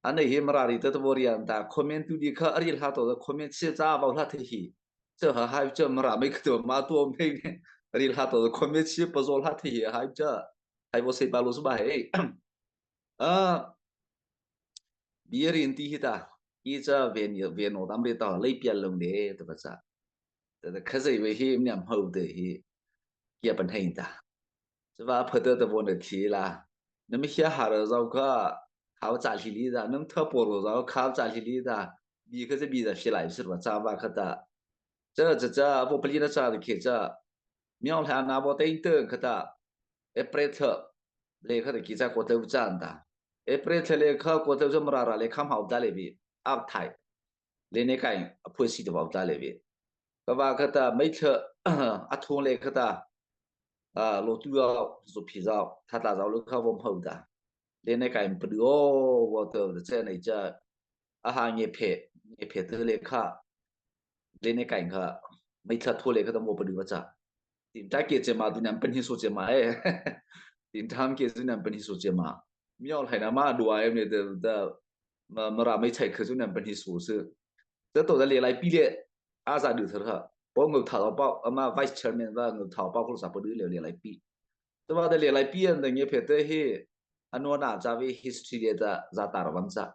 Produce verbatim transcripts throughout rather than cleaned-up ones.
Ano he Mara reih ta ta vaw reih ta comment tu di kha a reih hla to ta comment chi cha vaw hla thei hi. Cha ha hai cha Mara mei kha to ma to mei reih hla to ta comment chi pa zo hla thei hi hai cha. Hai vaw sei pa lo su ba he. A, bie rin ti hi ta. Ki cha ven ven no tam re ta lei pia long de ta ba cha. Ta ta kha zei ve hi mniam hau de hi. Kia pan hai ta. Chava phata ta vaw na thi la. Nama hia ha ra zau kha, kha va cha hli li ta, nama tha po ro zau kha va cha hli li ta. Bi kha cha bi za hli lai sir va cha va kha ta. Cha cha cha vaw pali na cha de khe cha. Miao hla na vaw ta in ta kha ta. April tha. Le kha ta ki cha ko ta u cha an ta. April tha le kha ko ta u cha Mara ra le kha hmau ta le bi. Ap thai. Le ne kai a phu si ta vaw ta le bi. Ka va kha ta mei tha a thung le kha ta. A, lo tu zau, zo phi zau, tha ta zau lo kha vaw hmau ta. Le ne kai pdu o, vaw ta cha nei cha. A ha nge phe, nge phe ta le kha. Le ne kai kha, mei tha tho le kha ta mo pdu va cha. Tin ta ke che ma tu nam pen hi so che ma e. Tin tham ke tu nam pen hi so che ma. Miao lai na ma dua e me ta, ta, ma, Mara mei chai kha tu nam pen hi so se. Cha to ta le lai pi le, a za du thar ha. Paw ngau tha lo paw, ama vice chairman va ngau tha lo paw ko sa pdu le le lai pi. Chava ta le lai pi an ta nge phe ta hi, a no na cha ve history le ta za ta ra van cha.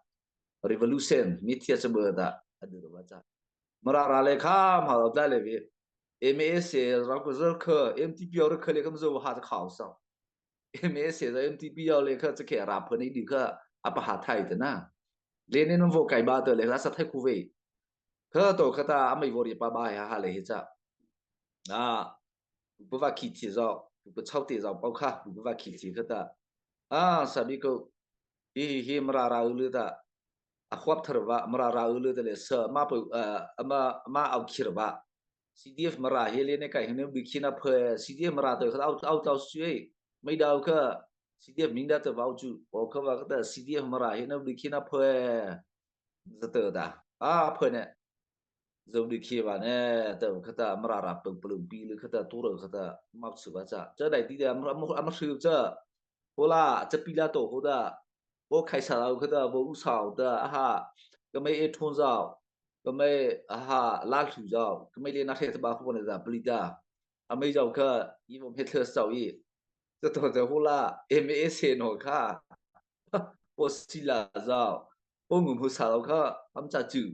Revolution, mi thia cha ba ta, a du ra va cha. Mara ra le kha hmau ta le ve. M S A ra ko zar kha, M T P ra kha le kam zo ha ta khau sa. M S A za M T P le kha cha khe ra pha nei di kha, a pa ha thai ta na. Le ne nam vaw kai ba ta le kha sa thai khu ve. Kha to kha ta a mei vaw ri pa ba ha ha le hi cha. A, pu pa va khi thi zau, pu pa chau te zau pau kha, pu pa va khi thi kha ta. A, sa bi ko, hi hi hi Mara ra u le ta. A huap thar va, Mara ra u le ta le sa, ma pu, a, ma, ma au khir va. C D F Mara hi le ne kai hi ne bi khi na phe, C D F Mara to kha au, au tau su e. Mei dau kha, C D F ming da ta va u chu, o kha va kha ta C D F Mara hi ne bi khi na phe. Za ta ta. A, phe ne. Zo di khi va ne, ta kha ta Mara ra pung pung pi le kha ta tu ra kha ta mau chu va cha. Cha dai ti da Mara mo ama hru cha. Ho la, cha pi la to ho da. Ho khai sa la kha ta, ho u sau da, a ha. Ka mei e thon zau. Ka mei a ha la hlu zau. Ka mei le na the ta ba ho ne da pli da. A mei zau kha, i vom he thla sau i. Cha to cha ho la, M S A no kha. Paw si la zau. Paw ngu hmu sa lo kha, am cha chu.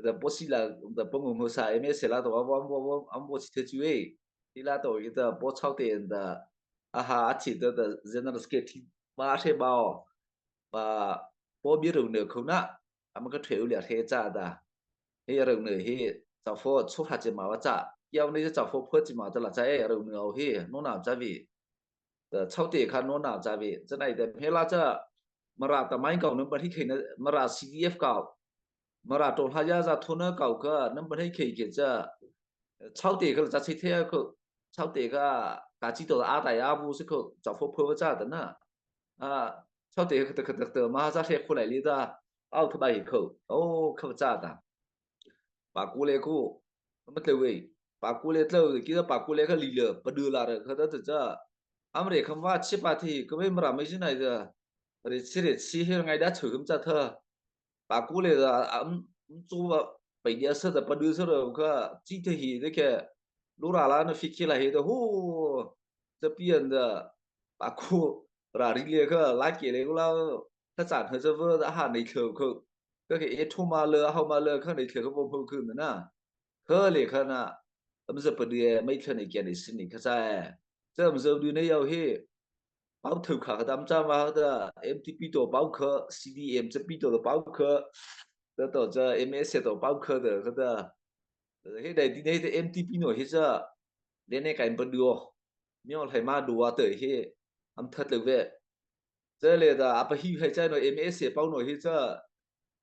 Da paw si la, da paw ngu hmu sa, M S A la to, wa, wa, wa, wa, am paw si the chu e. Ti la to, i ta paw chau te da, a ha, a chi da, da, general secretary, ma she ba o. Ba, paw bi ru ne khu na, am ka thwe u le he cha da. He ru ne he, cha fo, chu ha che ma wa cha. Yau ne cha fo pho che ma cha la cha e, ru ne o he, no na cha vi. Chau te kha no na cha ve, cha nai te hmela cha, Mara ta mai kau nam pan hi khei na, Mara C D F kau, Mara to hla ya za tho na kau kha, nam pan hi khei ke cha, chau te kha cha chi the kho, chau te kha, ka chi to a ta ya bu si kho, cha fo pho cha ta na. A, chau te kha ta kha ta ta, ma cha he kho lai li ta, au tha bai kho, o, kha cha ta. Pakule khu, ama tlô e. Pakule tlô, ki ta pakule kha li le, padu la re, kha ta ta cha. Am re kham va chi pa thi, ka ve Mara mai chi nai ta. Re chi re chi he ngai da chu kham cha tha. Pakule da, am, am chu va, pai dia sa ta padu sa re kha, chi ta hi de ke. Lu ra la na fi ki la he de hu. Cha pian da. Paku, ra ri le kha, la ke le la. Tha chan ha cha va, da ha nei tlô kho. Ka ke e thu ma le, hau ma le, kha nei tlô kha va pho khu na. Kha le kha na, am za pa di e, mai kha nei kia nei sin nei kha cha e. Cha am za di nei yau he. Pau thu kha kha dam cha ma ha da, M T P to pau kha, C D M cha pi to pau kha. Da to cha M S A to pau kha da kha da. He dai di nei da M T P no he cha. Le ne kai pa di o. Myo lai ma du wa te he. Am that le ve. Cha le da, a pa hi hai cha no M S A pau no hi cha,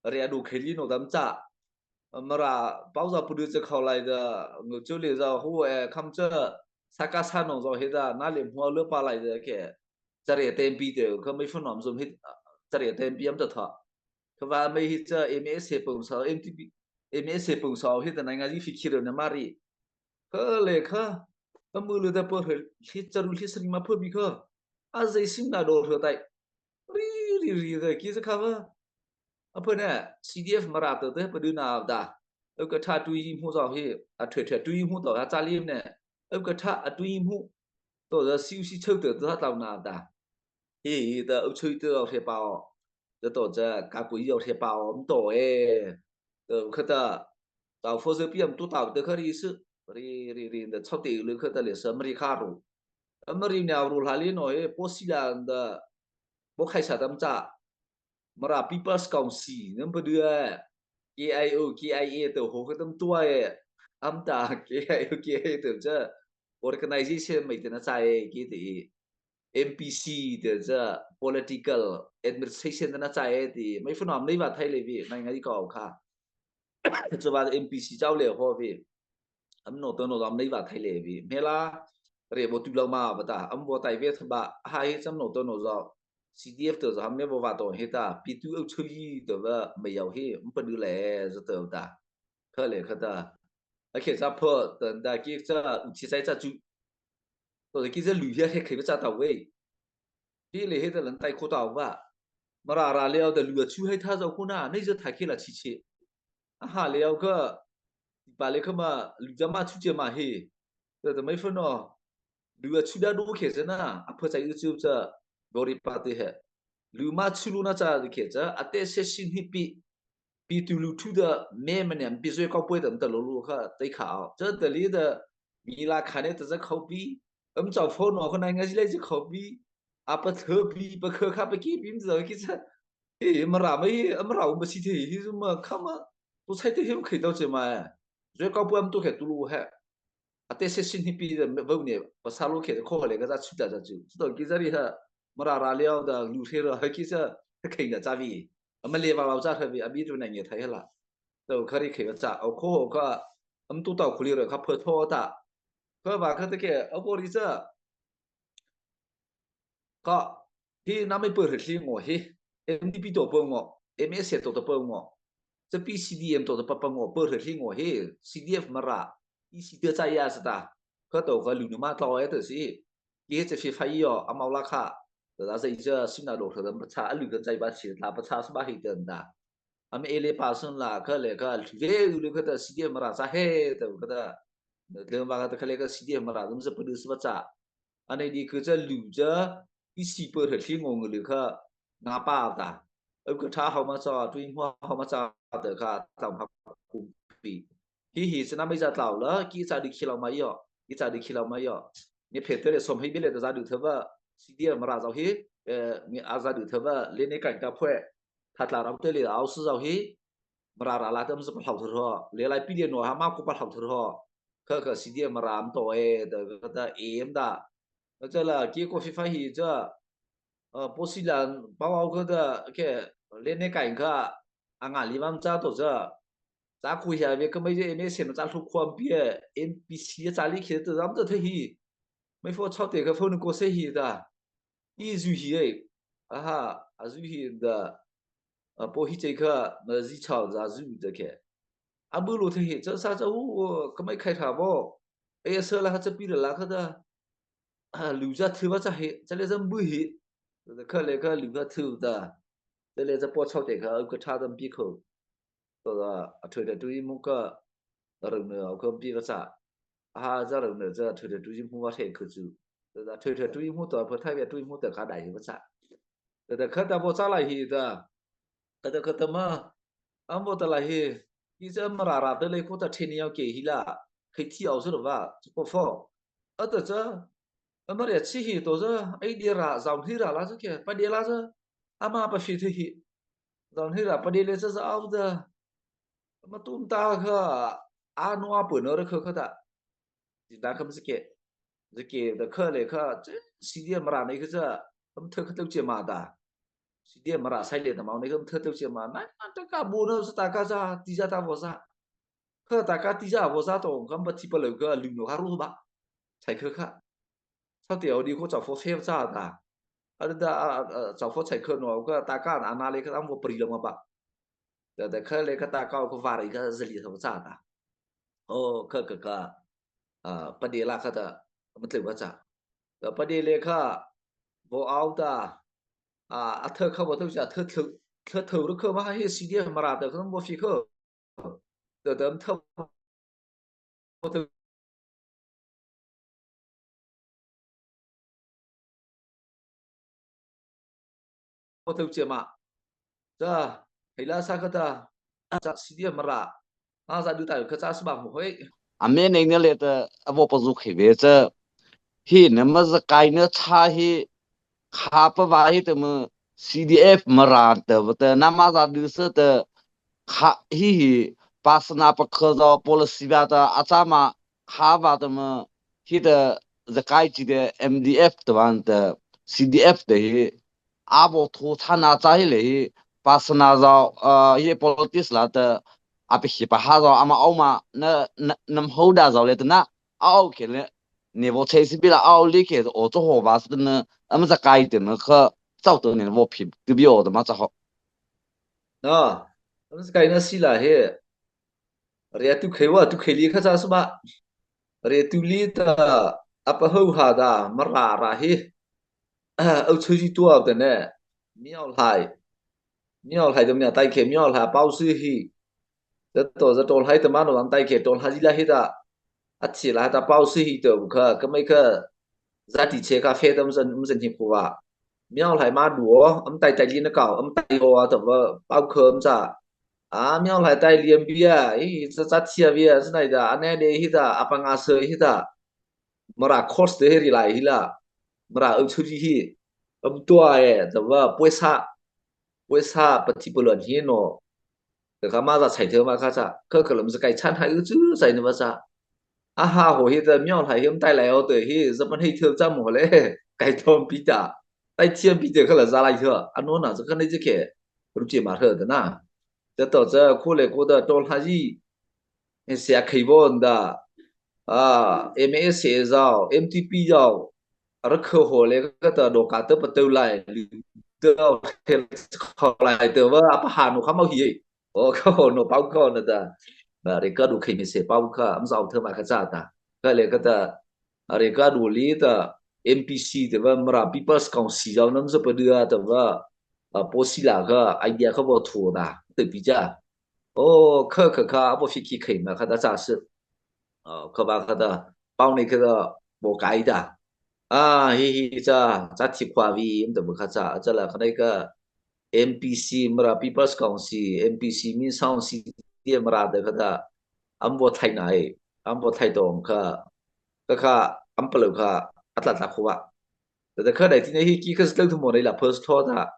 ria du khei li no dam cha. Mara pau za pu du cha khau lai da, ngu chu le za hu e kham cha, sa ka sa no zo hi da, na le hmua le pa lai da ke. Cha re tem pi te, kha mai fu nom zum hi, cha re tem pi am ta tha. Kha va mai hi cha M S A pung sa, M T P, M S A pung sa hi da, nai nga ji fi khi ro na ma ri. Kha le kha, ka mu le da pa he, hi cha ru hi sa ri ma pa bi kha. A zai sim na do he tai. Ri, ri, ri, da, ki za kha va. A pha na, C D F Mara tawhta paduna ta. Ukatha tui hmu zao hi, a thwe thwe tui hmu tawh ha chali na. Ukatha a tui hmu. Tawhta siu si chau tawh ta tawh na ta. Hi ta u chui tawh he pa o. Tawhta cha ka ku yo he pa o, mto e. Tawh khata. Tawh fo se pi am tu tawh ta khari su. Ri, ri, ri, ta chau te lu khata le sa mari kha ru. Amari na ru hla li no he, po si la ta. Bo khai sa tam cha. Mara People's Council, nam padu a, K I O, K I A tawh ho ka tam tua e, am ta, K I O, K I A tawh cha, organization mai te na cha e, ki te, M P C te cha, political administration te na cha e te, mai fu nam nei va thai le vi, nai ngai ka o kha. Cha va M P C chau le ho vi. Am no to no zam nei va thai le vi. Mela re bo tu lo ma va ta. Am bo tai ve tha ba. Ha he cham no to no zo. C D F to zo ham ne bo va to he ta. Pi tu au chui to va mai yau he. Am pa du le zo to ta. Kha le kha ta. A khe cha pho ta da ki cha u chi sai cha chu. To ki cha lu ya he khe cha ta we. Pi le he ta lan tai kho ta va. Mara ra le au ta lu a chu he tha zo khu na. Nei zo tha khe la chi chi. A ha le au kha, ti pa le kha ma, lu ja ma chu che ma he. Ta ta mai fa no. Lu a chu da do khe cha na, a pha chai u chu cha, gori pa te he. Lu ma chu lu na cha de khe cha, a te se sin hi pi. Pi tu lu thu da, me ma ne, pi zoi kau poi ta, ta lo lu kha, tai kha au. Cha ta li da, mi la kha ne ta cha khau pi. Am cha pho no kha nai nga ji lai cha khau pi. A pa thla pi, pa kha kha pa ki pi, mi cha ki cha. E, Mara ma hi, a Mara um ba si the hi, zu ma kha ma, to sai te hi um khai tau che ma. Zoi kau pu am to khe tu lu he. A te se sin hi pi da, ba ne, pa sa lu khe, kho le ka za chu da za chu. Chu to ki za ri ha, Mara ra liao da, lu he ra, ha ki sa, ha khai da za vi. A ma le va lau za ha vi, a bi tu na nge thai ha la. To kha ri khai ka za, o kho ho ka, am tu tau khu li ra, ka pha tho ta. Ka va ka te ke, a bo ri za. Ka, hi na mi pha hri hli ngo hi, M D P to pha ngo, M S A to to pha ngo, cha P C D M to to pha pha ngo, pha hri hli ngo hi, C D F Mara, E C te cha ya sa ta, ka to ka lu nu ma tlo e to si, ki he cha fi fa yo, a mau la kha, ta da za i cha si na do hra da pa cha, a lu ka cha ba chi ta pa cha sa ba hi ta da. Am ele pa sun la ka le ka le u le ka ta C D F Mara sa he ta ka ta. Na le ma ka ta ka le ka C D F Mara dum sa pa du sa ba cha. Ane di ka cha lu cha i si pa ha thli ngong le ka nga pa ta. Au ka tha hau ma cha tu in hua hau ma cha ta ka ta ha kum pi. Hi hi sa na mai za tlau la ki cha di khi lau ma yo. Ki cha di khi lau ma yo. Ni phe te le som hi be le ta za du tha ba. C D F Mara zau hi. Eh, ni a za du tha ba le ne ka ta phwe. Tha tla rau te le au sa zau hi. Mara ra la tam sa pa hlau thur ho. Le lai pi le no ha ma ko pa hlau thur ho. Ka ka C D F Mara am to e da ka ta em da. Ka cha la ki ko fi fa hi cha. Ơ, po si la pa au ka da ke le ne kai ka a nga li vam cha to cha. Cha ku ya ve ka mai je ne se ma cha hlu khom pi e N P C cha li khe to zam to the hi. Mai fo chau te ka fo nu ko se hi da. I zu hi e. Aha, a zu hi da. A po hi chei kha, ma zi chau za zu da ke. A bu lo the hi, cha sa cha u, ka mai khai tha bo. E sa la kha cha pi la la kha da. A lu za thu ba cha he, cha le zam bu hi. Da kha le kha lu kha thu da. Cha le cha po chau te kha, u ka tha dam pi kho. To da, a thoi da tu i mu ka, rung ne, u ka pi ba cha. A ha za rung ne, cha thoi da tu i mu ba he kha chu. Da thoi da tu i mu to, pa thai ba tu i mu ta kha dai hi ba cha. Da da kha ta bo cha la hi da. Kha ta kha ta ma. Am bo ta la hi. Ki cha Mara ra ta le ko ta theni yau ke hi la. Khai thi au sa ba. Chu ko fo. A ta cha. A Mara chi hi to cha. Ai de ra, zau hi ra la cha ke. Pa de la cha. A ma pa fi the hi. Zau hi ra, pa de le cha za au da. Ma tum ta kha. A no a pu no ra kha kha ta. Ti da kham zake. Zake da kha le kha, che, C D F Mara nei kha cha, am thơ kha tau che ma da. C D F Mara sai le da mau nei kha am thơ tau che ma. Na, na, ta ka bu na sa ta ka za, ti za ta vo za. Kha ta ka ti za vo za to, kam ba ti pa lo ka lu no ka ru ba. Sai kha kha. Sa te au di ko cha fo fe cha da. A da, a, a, cha fo sai kha no ka ta ka na na le ka am vo pri lo ma ba. Da, da kha le ka ta ka ko va ri ka za li sa cha da. O, kha kha kha. A, pa de la kha ta, ma tleu ba cha. Ka pa de le kha, vo au ta, a, a thơ kha vo thơ cha, thơ thơ. thla thao ra kha ma he C D F Mara ta kha mo fi kha. Ta ta tha Pawtau chiama. Cha, hei la sa kha ta, cha C D F Mara. Nga za du ta kha cha sba mo hoi. A me nei na le ta, a vaw pa zu khei ve cha. Hi na ma za kai na cha hi, kha pa va hi ta ma C D F Mara ta va ta, na ma za du sa ta, kha hi hi, pa sa na pa kha za policy va ta, a cha ma, kha va ta ma, hi ta, za kai chi ta M D F ta van ta, C D F ta hi, a vaw tho cha na cha hi le hi, pa sa na za, ah, hi politics la ta, a pi hi pa ha za, ama au ma, na, na, nam hau da za le ta na, a au ke le, ne vaw chei si bi la, a au le ke, o cho ho va sa ta na, ama za kai ta na kha, chau ta ne vaw phi, tu bi o ta ma cha ho. Na, ama za kai na si la he, Ria tu khei va, tu khei li kha cha sba. Ria tu li ta, a pa hau ha da, Mara ra hi. Au chu ji tu au ta ne. Miao lai. Miao lai ta mia tai khe, miao lai pau si hi. Za to, za to lai ta ma no lam tai khe, to lai ji la hi ta. A chi la ta pau si hi ta bu kha, ka mai kha. Za ti che kha fe ta mzan, mzan hi ku va. Miao lai ma du o, am tai tai li na kau, am tai o ta va, pau kha am cha. A miao lai tai liam bia, i, cha cha thia bia, cha nai da, a ne de hi ta, a pa nga se hi ta. Mara course te he ri lai hi la. Mara au chu ji hi. Am tua e, ta va, puai sa. Puai sa, pa ti pa luan hi no. Ta kha ma za chai thei ma kha cha. Kha kha lam za kai chan hai u chu, chai na va cha. A ha ho hi ta miao lai hi am tai lai o te hi, za pan hei thei cha mo le. Kai thom pi ta. Tai thiam pi te kha la za lai thei. A no na za kha nei za khe. Ru che ma thei ta na. Cha to cha khu le ko da to lai ji. E sia khei bon da. A, M S A zau, M T P zau. Ra kha ho le ka ta do ka ta pa tau lai, lu ta kha lai ta va, a pa ha no kha mau hi. O kha ho no pau kha na ta. Na re ka du khei mi se pau kha, am zau thei ma kha cha ta. Ka le ka ta, a re ka du li ta, M P C ta va, Mara People's Council zau nam za pa du a ta va. A, po si la kha, idea kha bo thu ta, te pi cha. O, kha, kha, kha, a bo fi ki khei ma kha ta cha se. A, kha ba kha ta, pau nei kha ta, bo kai ta. A, hi, hi, cha, cha thi khwa vi, am ta bo kha cha, cha la kha nei ka M P C, Mara People's Council, M P C, Min Sound City, Mara ta kha ta, am bo thai nai, am bo thai tong kha, kha, kha, am pa lo kha, a tla tla khu va. Ta ta kha dai ti nei hi ki kha sa tlo thu mo nei la first tho ta,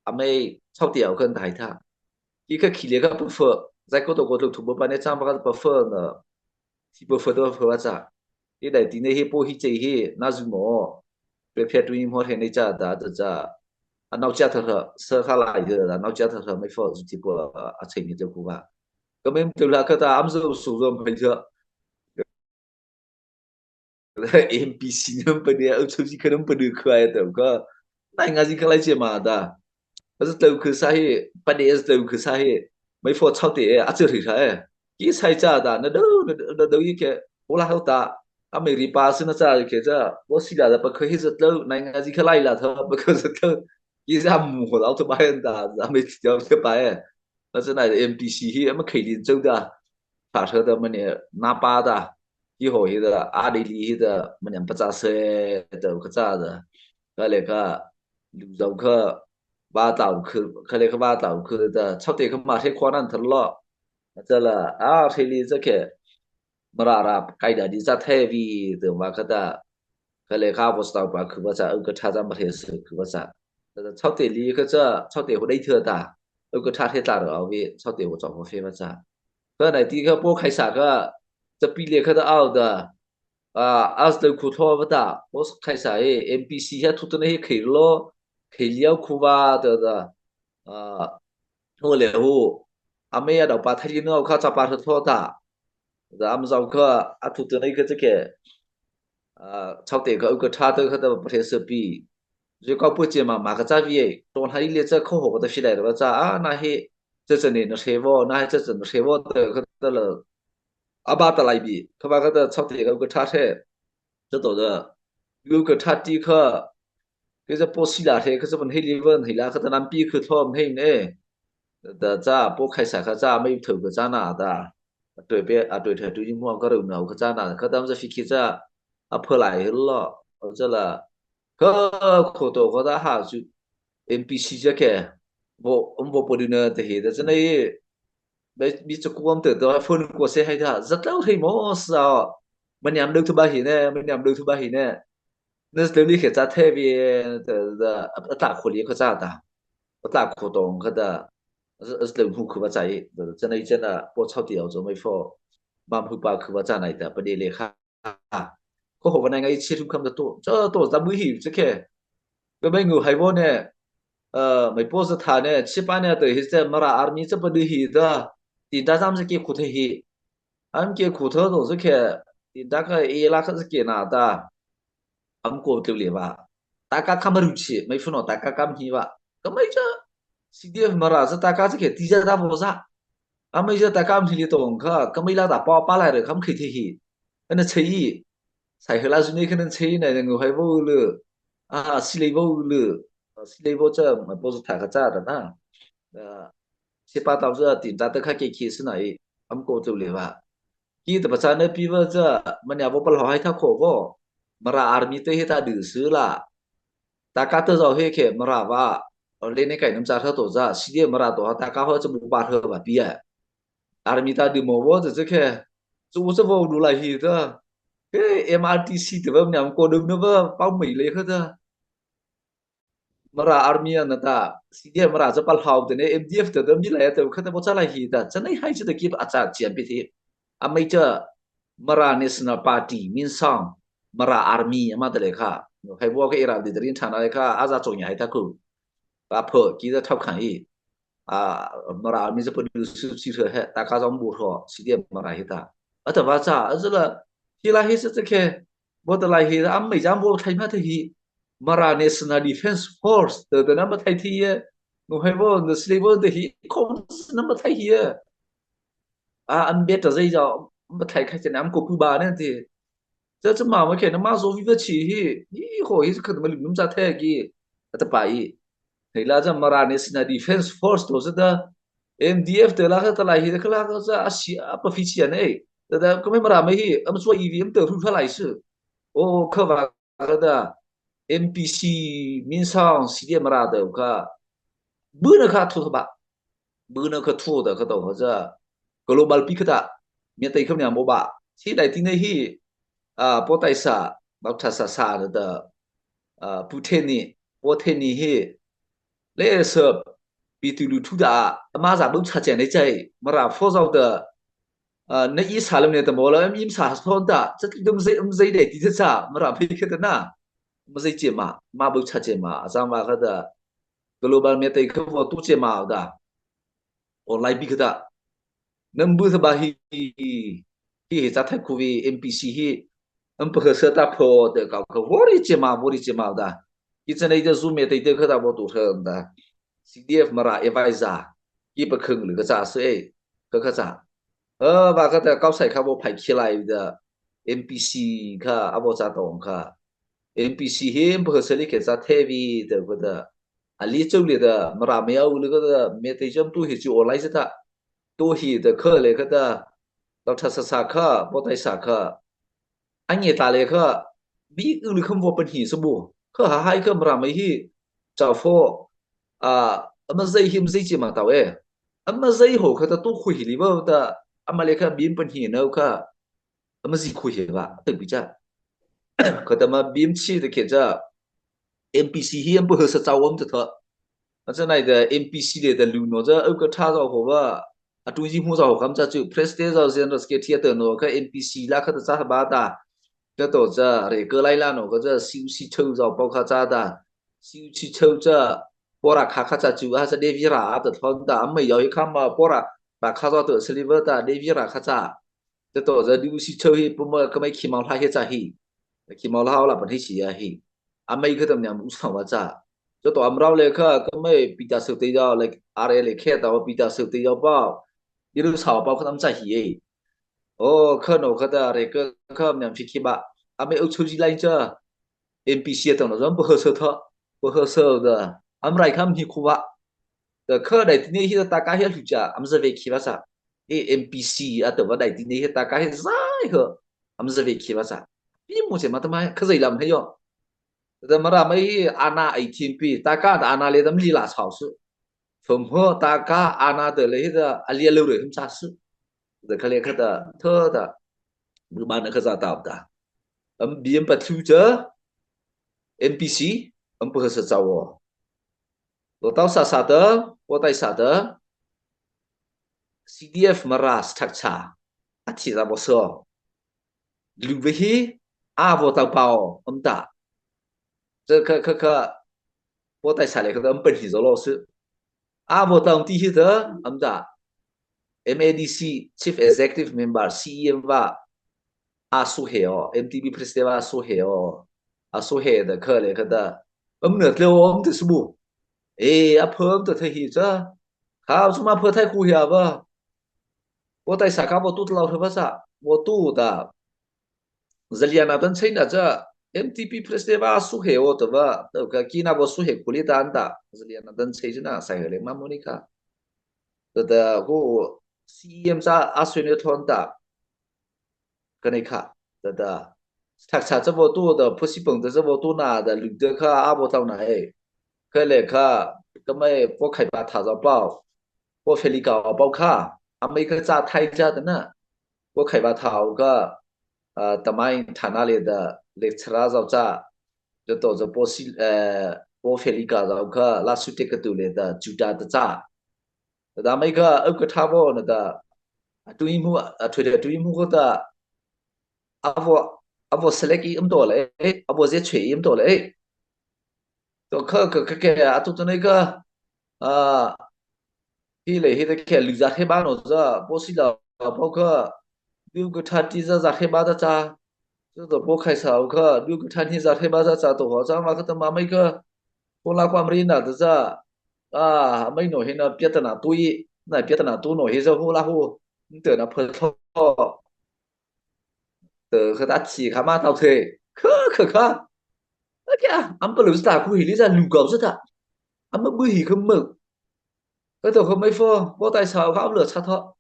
a mei chau ti au kha ta hai ta. Ki kha khi le kha pa fa, zai ko to ko tlo thu bo pa ne chang pa kha pa fa na, ti pa fa to fa va cha. Ti dai ti nei hi po hi che hi, na zu mo. Pe phe tu ni mo he nei cha ta, ta cha. A nau cha tha tha, sa kha lai ta, nau cha tha tha, mei fa zu ti pa, a chei ni te ku va. Ka mei tu la kha ta, am zo su zo mei cha. M P C nam pa de, au chau ji kha nam pa de kha ya ta kha. Nai nga ji kha lai che ma ta. Ka za tau kha sa he, pa de za tau kha sa he. Mai fo chau te, a che ri kha e. Ki sai cha ta, na do, na do, na do yi ke. O la hau ta. A mei ri pa si na cha ke cha. Bo si la da pa kha he za tau, nai nga ji kha lai la tha, pa kha za tau. Ki za mu ho la ta ba ya ta, za mei ti ta pa e. Na cha nai M P C hi, a ma khai lin chau ta. Tha tha ta ma ne, na pa ta. Hi ho hi ta, a dei li hi ta, ma ne pa cha se ta, ka cha ta. Ka le ka, lu zau ka, ba tau ka, ka le ka ba tau ka ta, chau te ka ma he khwa nan tha lo. Ka cha la, a, he li cha ke, ma ra ra, kai da di cha the vi, ta ma ka ta. Ka le ka bo stau pa khu ba cha, u ka tha cha ma he se khu ba cha. Ta ta chau te li ka cha, chau te ho dei thei ta. U ka tha he ta ra vi, chau te ho cha ho he ba cha. Ka nai ti ka po khai sa ka, cha pi le ka ta au ta. A, as ta khu tho ba ta, po khai sa e, M P C ha thu ta na he khai lo, khai liau khu ba ta ta. A, ho le ho. A me ya dau pa thai li no ka cha pa tho ta. Ta am zau ka, a thu ta na ka cha ke. A, chau te ka u ka tha ta ka ta pa he se pi. Zui ka pu che ma ma ka cha vi e, to hai le cha kho ho ka ta shi lai ra ba cha, a, na he, cha cha ne na he vo, na he cha cha na he vo ta ka ta la. A ba ta lai bi, ka ba ka ta chau te ka u ka tha he. Cha to da. U ka tha ti ka. Ka cha po si la he, ka cha ban he li van he la, ka ta nam pi ka tho he ne. ta cha pô khai sa kha cha mei thao kha cha na ta, a tui pe a tui thai tui mu ka ru na kha cha na kha tam cha fi khi cha a pha lai hi lo cha la kha kho to kha ta ha chu M P C cha ke vo um vo po du na te hi ta cha nei be bi cha kuam te ta phone ko se hai ta za tau hei mo sa ma niam deu thu ba hi ne ma niam deu thu ba hi ne ne teu li khe cha the bi ta ta kho li kha cha ta ta kho to kha ta a tlô hmu khu va chai, chana i chana pô chhao ti au chaw mai pho, mam hu pa khu va cha nai ta, pa de le kha. Ko ho va nai ngai chi thu kham ta to, cha to za bu hi cha khe. Ka mai ngu hai vo ne, mai pô za tha ne, chi pa ne to hi cha Mara army cha pa du hi ta, ti ta zam cha ke khu the hi. Am ke khu tho to cha khe, ti ta ka e la kha cha ke na ta. Am ko teu le va. Ta ka kam ru chi, mai phu no ta ka kam hi va. Ka mai cha, C D F Mara cha ta ka cha ke ti cha ta vo za. Amai cha ta kam hi le to kha, ka mai la ta pa pa lai re kam khai the hi. Ana chei. Sai hla zu ne kha nan chei na ngu hai vo le. A, si le vo le. Si le vo cha, mai pô za tha kha cha ta na. Chi pa tau cha ti ta ta kha ke khi si na i. Am ko teu le va. Ki ta pa cha na pi va cha, ma nia vo pa lo hai tha kho vo. Mara army te hi ta du su la. Ta ka ta zau he khe Mara va. Le ne kai nam cha tha to za, si de Mara to ha ta ka ho cha bu pa tha va pi a. Army ta du mo vo cha cha khe. Chu cha vo du lai hi ta. He M R T C te va nia ko du na va pa mai le kha ta. Mara army a na ta, C D F Mara cha pa hlau te ne, M D F te ta mi lai ta, kha ta bo cha lai hi ta, cha nei hai cha ta ki a cha chiam pi thi. A mai cha Mara National Party, Min Sang, Mara army, ama ta le kha. Hai bo ka era di rin thana le kha, a za chong ya hai ta ku. Pa pho, ki ta thau khan i. A, Mara army cha pa du su si he, ta ka zong bu ho, C D F Mara hi ta. A ta va cha, a za la, hi la hi sa cha khe, bo ta lai hi, a mai jam bo thai ma ta hi. Mara National Defense Force, tơ tơ na ma thai thi ye. Nu hai vo, na sli vo, tơ hi, kong na ma thai hi ye. A, an bet ta zai za, ma thai khai chen am ko pu ba ne ti. Cha cha ma ma khe na ma zo vi va chi hi. Hi ho hi kha ma lu num cha the ki. A ta pa i. Hei la cha Mara National Defense Force to sa ta. M D F te la kha ta lai hi, kha la kha cha a si, a pa fi chi an ei. Ta ta ko me Mara me hi, am chua i vi am te ru kha lai su. O kha va kha ta M P C Min Sang si de Mara ta kha. Bu na kha thu ba. Bu na kha thu ta kha ta kha cha. Global pi kha ta. Mi te kha ni am ba. Si dai ti ne hi. A, po tai sa, bau tha sa sa ta. A, pu the ni, po the ni hi. Le sa, pi tu lu thu ta, ama za bau cha chen nei chai, Mara pho zau ta. A, na i sa lam ne ta mo la, im sa thon ta, cha ti dum zai, um zai de ti cha, Mara pi kha ta na. Ma zai che ma, ma bau cha che ma, a zang ma kha ta. Global mi te kha vo tu che ma da. Online pi kha ta. Nam bu sa ba hi, hi hi cha thai ku vi M P C hi. Am pa kha sa ta pho te ka kha vo ri che ma, vo ri che ma da. Ki cha nei ta zu mi te te kha ta vo tu kha da. C D F Mara advisor. Ki pa khang lu kha cha se. Kha kha cha. A, va kha ta kau sai kha vo phai khi lai da. M P C kha, a vo cha tong kha. M P C hi, mpha sa li khe sa the vi ta kha ta. A li chau li ta, Mara me au li kha ta, me te jam tu hi chu online sa ta. Tu hi ta kha le kha ta. Tau tha sa sa kha, po tai sa kha. A nge ta le kha, bi u li kham vo pan hi sa bu. Kha ha hai kha Mara me hi, chau pho. A, ama zai hi, ama zai chi ma tau e. Ama zai ho kha ta tu khu hi li va ta, ama le kha bi pan hi nau kha. Ama zi khu hi va, ta bi cha. Kha ta ma bi chi ta khe cha. M P C hi am pa ha sa chau am ta tha. A cha nai ta M P C le ta lu no cha, au ka tha zau ho va. A tu zi mu zau ho kham cha chu, President zau General Secretary ta no kha M P C la kha ta cha ba ta. Cha to cha, re ka lai la no kha cha, siu si chau zau pau kha cha ta. Siu si chau cha, pora kha kha cha chu, a cha de vi ra ta thon ta, am mai yau hi kham ma pora, ba kha zau ta, sliver ta, de vi ra kha cha. Cha to cha du si chau hi, pu ma ka mai khi mau hla hi cha hi. Khi mau hla la pan hi si ya hi. A mai kha tam niam u sa wa cha. Cha to am rau le kha, ka mai pi ta su te yau, like, are le khe ta wa pi ta su te yau pau. Di lu sa pau kha tam cha hi e. O, kha no kha ta re ka kha niam fi khi ba. A mai u chu ji lai cha. M P C ta no zam pa ha sa tha. Pa ha sa da. Am rai kham hi khu ba. ta kha daihti nei hi ta ka hi a hluh cha, ama za vei khi va sa. E M P C a ta va daihti nei hi ta ka hi zai ha, ama za vei khi va sa. Pi mu che ma ta mai, kha zai lam he yo. Ta Mara mai hi ana ai thim pi, ta ka ta ana le dam li la chau su. Phum ho ta ka ana ta le hi ta a li a lo re hum cha su. Ta kha le kha ta, tho ta. Bu ma na kha za ta ta. Am bi am pa thu cha, M P C, am pa sa cha wo. Lo tau sa sa ta, po tai sa ta, C D F Mara structure, a thi za bo so. Lu ve hi, a vo tau pao, am ta. Cha kha kha kha, po tai sa le kha am pa hi zo lo su. A vo tau ti hi ta, am ta. M A D C, Chief Executive Member, C E M va, a su he o, M T B President va a su he o. A su he ta kha le kha ta. Am na tle o, am ta su bu. E, a pha am ta the hi cha. Kha su ma pha thai ku hi a va. Vo tai sa kha vo tu tlau thei va sa. Vo tu ta. Zaliana dan chei na cha. M T B President va a su he o ta va. Ta ka ki na vo su he ku li ta an ta. Zaliana dan chei na sai he le ma mo ni kha. Ta ta ku C E M cha a su ne thon ta. Ka nei kha, ta ta. Thak sa cha vo tu ta, phu si pang ta cha vo tu na ta, lu ta kha, a vo tau na e. Kha le kha, ka mai po khai ba tha zau pau. Po Felika pau kha, a mai kha cha thai cha ta na. Po khai ba tha u kha, a, ta mai tha na le ta, le chra zau cha. Ta to cha po si, eh, po Felika zau kha, la su te ka tu le ta, chu ta ta cha. Ta mai kha, au ka tha vo na ta. A tu i mu, a tu le tu i mu ko ta. A vo, a vo select i am to le, a vo ze chwe i am to le. To kha, kha, kha, kha, a tu tu nei kha. A, hi le, hi le kha, lu za he ba no za, po si la, po kha. Du ka tha ti za za he ba ta cha. Zo to po khai sa u kha, du ka tha ni za he ba za cha to ho, cha ma kha ta ma mai kha. Ko la kwa mri na ta za. A, mai no he na pia ta na tu i, na pia ta na tu no he za ho la ho. Nte na pha tho. Te kha ta chi kha ma tau the. Kha, kha, kha. A kya, am pa lu ta ku hi li za lu gau za ta. Am bu hi kha mu. Kha to kha mai pho, po tai sa kha am le cha tho.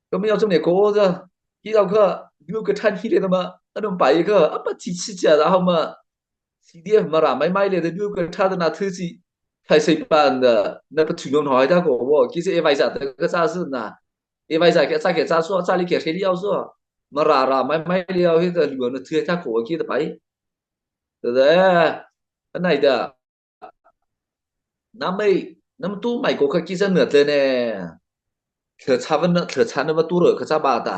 Kha mai au chang ne ko za. Hi au kha, du ka tha ni le ta ma. A dum pai kha, am pa chi chi cha za hau ma. C D F Mara mai mai le ta du ka tha ta na thu chi. Thai sai pan da, na pa thu no no hai ta ko vo. Ki se e vai za ta ka cha su na. E vai za ke cha ke cha su, cha li ke he li au su. Mara ra mai mai li au hi ta lu na thu ta ko ki ta pai. Ta da, a nai da. Na mai, na tu mai ko kha ki za na te ne. Thla cha va na, thla cha na va tu ro kha cha ba ta.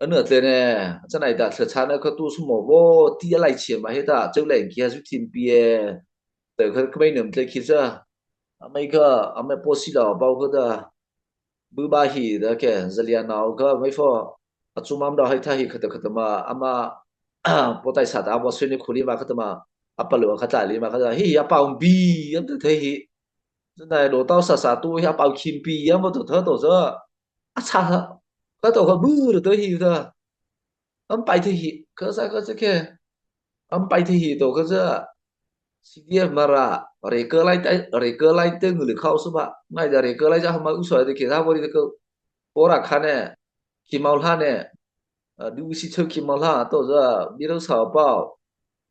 A na te ne, cha nai ta, thla cha na kha tu su mo vo, ti a lai chi ma he ta, chau lai ki ha su tin pi e. Ta kha ka mai nam te ki za. A mai kha, a mai po si la pau kha ta. Bu ba hi ta ke, Zaliana u kha, mai pho. A chu mam da hai tha hi kha ta kha ta ma, ama, po tai sa ta, a vo su ni khu li ma kha ta ma, a pa lu kha ta li ma kha ta, hi, a pa um bi, am ta the hi. Zan dai do tau sa sa tu, hi, a pa um kim pi, am to tha to za. A cha ha. Kha to kha bu ro to hi ta. Am pai the hi, kha sa kha sa ke. Am pai the hi to kha za. C D F Mara, re ka lai ta, re ka lai te ngu le khau su ba. Ngai da re ka lai za ha ma u so de ke da bo ri de ko. Pora kha ne, ki mau la ne. A, du si chau ki mau la to za, bi ro sa pau.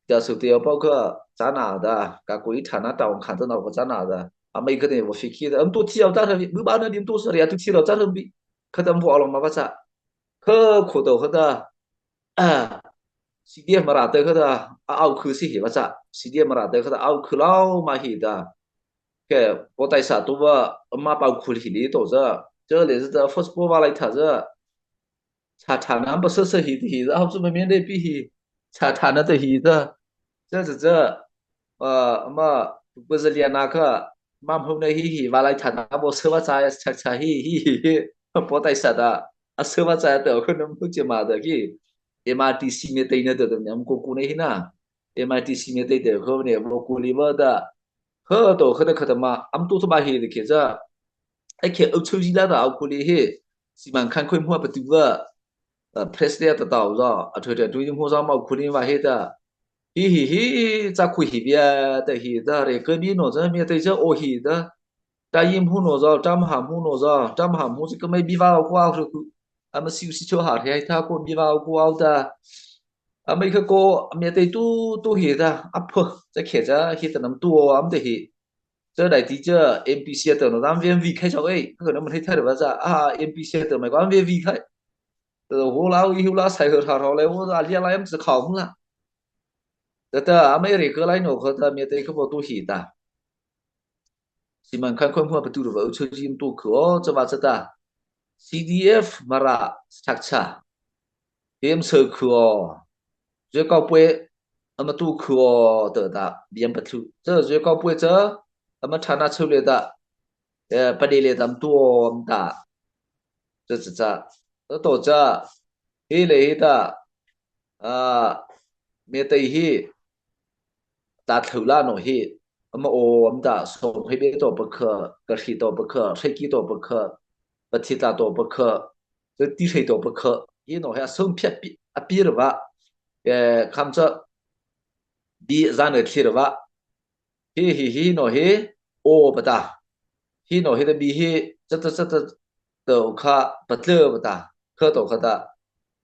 Ja su te pau kha, cha na da, ka ku i tha na ta ong khan ta na ko cha na da. A mai kha ne vo fi ki da. Am to ti au ta ra, bu ba na dim to sa ri a tu ti ra cha ra bi. Kha tam vo a long ma ba cha. Kha ko to kha da. A, C D F Mara te kha ta, a au khu si hi va cha. C D F Mara te kha ta, au khu lau ma hi ta. Ke, po tai sa tu va, ma pau khu hi li to za. Cha le za, first po va lai tha za. Cha tha na pa sa sa hi ti hi za, au chu ma mi de pi hi. Cha tha na te hi ta. Cha cha cha. A, ma, pu za lia na kha, ma hmu na hi hi, va lai tha na bo sa va cha, cha cha hi, hi, hi, hi. Po tai sa ta, a sa va cha ta, ko na mu che ma ta ki. M R T C me tai na ta, ta nyam ko ku na hi na. M R T C me tai ta, ko ne, bo ku li ba ta. Ko to, ko ta, ko ta ma, am tu tu ba hi de ke za. Ai ke, au chu ji la ta, au ku li hi. Si man khan ko mu pa tu va. A, president ta tau za, a thoi ta tu mu za ma ku li va hi ta. Hi, hi, hi, cha ku hi bia ta hi ta, re ke bi no za mi ta za o hi ta. Tayim hu no zo, Tamham hu no zo, Tamham hu si kamei biva ko au ru ku. Ama siu si cho ha ri hai tha ko biva ko au ta. Ama ikha ko, ama tei tu, tu hi ta, apho, cha khe cha, hi ta nam tu o, am te hi. Cha dai ti cha, M P C ta no, am ve vi khai cha ei, ka na man hai tha ri va cha, a, M P C ta mai ko, am ve vi khai. Ta hu la, i hu la, sai hu tha ro le, hu la, lia la, am cha khau mu la. Ta ta, ama re ka lai no, ko ta, ama tei ka po tu hi ta. Siman khan khom hua patu ru va u chho jim tu khu o, cha va cha ta. C D F Mara structure. Em sơ khu o. Zwe kau pwe ama tu khu o ta ta. Biam pathu. Cha zwe kau pwe cha ama thana chho le ta. Eh, pade le ta am tu o am ta. Cha cha cha. Ta to cha. Hi le hi ta. Ah, me tei hi. Ta thau la no hi. Ama o am ta, som hei be to pakha, ka hri to pakha, hreiki to pakha, pathita to pakha, ti hei to pakha. Hi no hi a som pia pi, a pi ra va. Eh, kham cha, bi za ne thli ra va. Hi, hi, hi no hi, o pa ta. Hi no hi ta bi hi, cha ta, cha ta, to kha, pa tle pa ta. Kha to kha ta.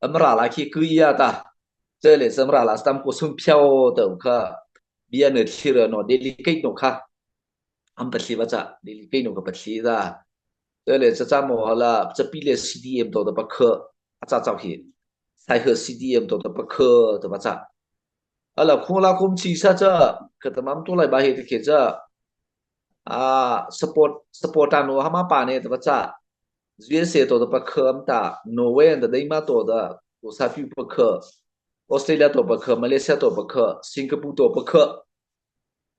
Amra la khi ku ya ta. Cha le cha amra la stam ko sum pia o to kha. Bia ne thli ra no, delegate no kha. Am pa thli va cha, delegate no kha pa thli ta. Cha le cha cha mo ha la, cha pi le C D M to ta pakha. A cha cha hi. Sai ha C D M to ta pakha, ta va cha. A la khu la khom chi sa cha, ka ta mam to lai ba hi ta khe cha. A, support, support ta no ha ma pa ne ta va cha. U S A to ta pakha am ta, Norway ta dei ma to ta, ko sa piu pakha. Australia to pakha, Malaysia to pakha, Singapore to pakha.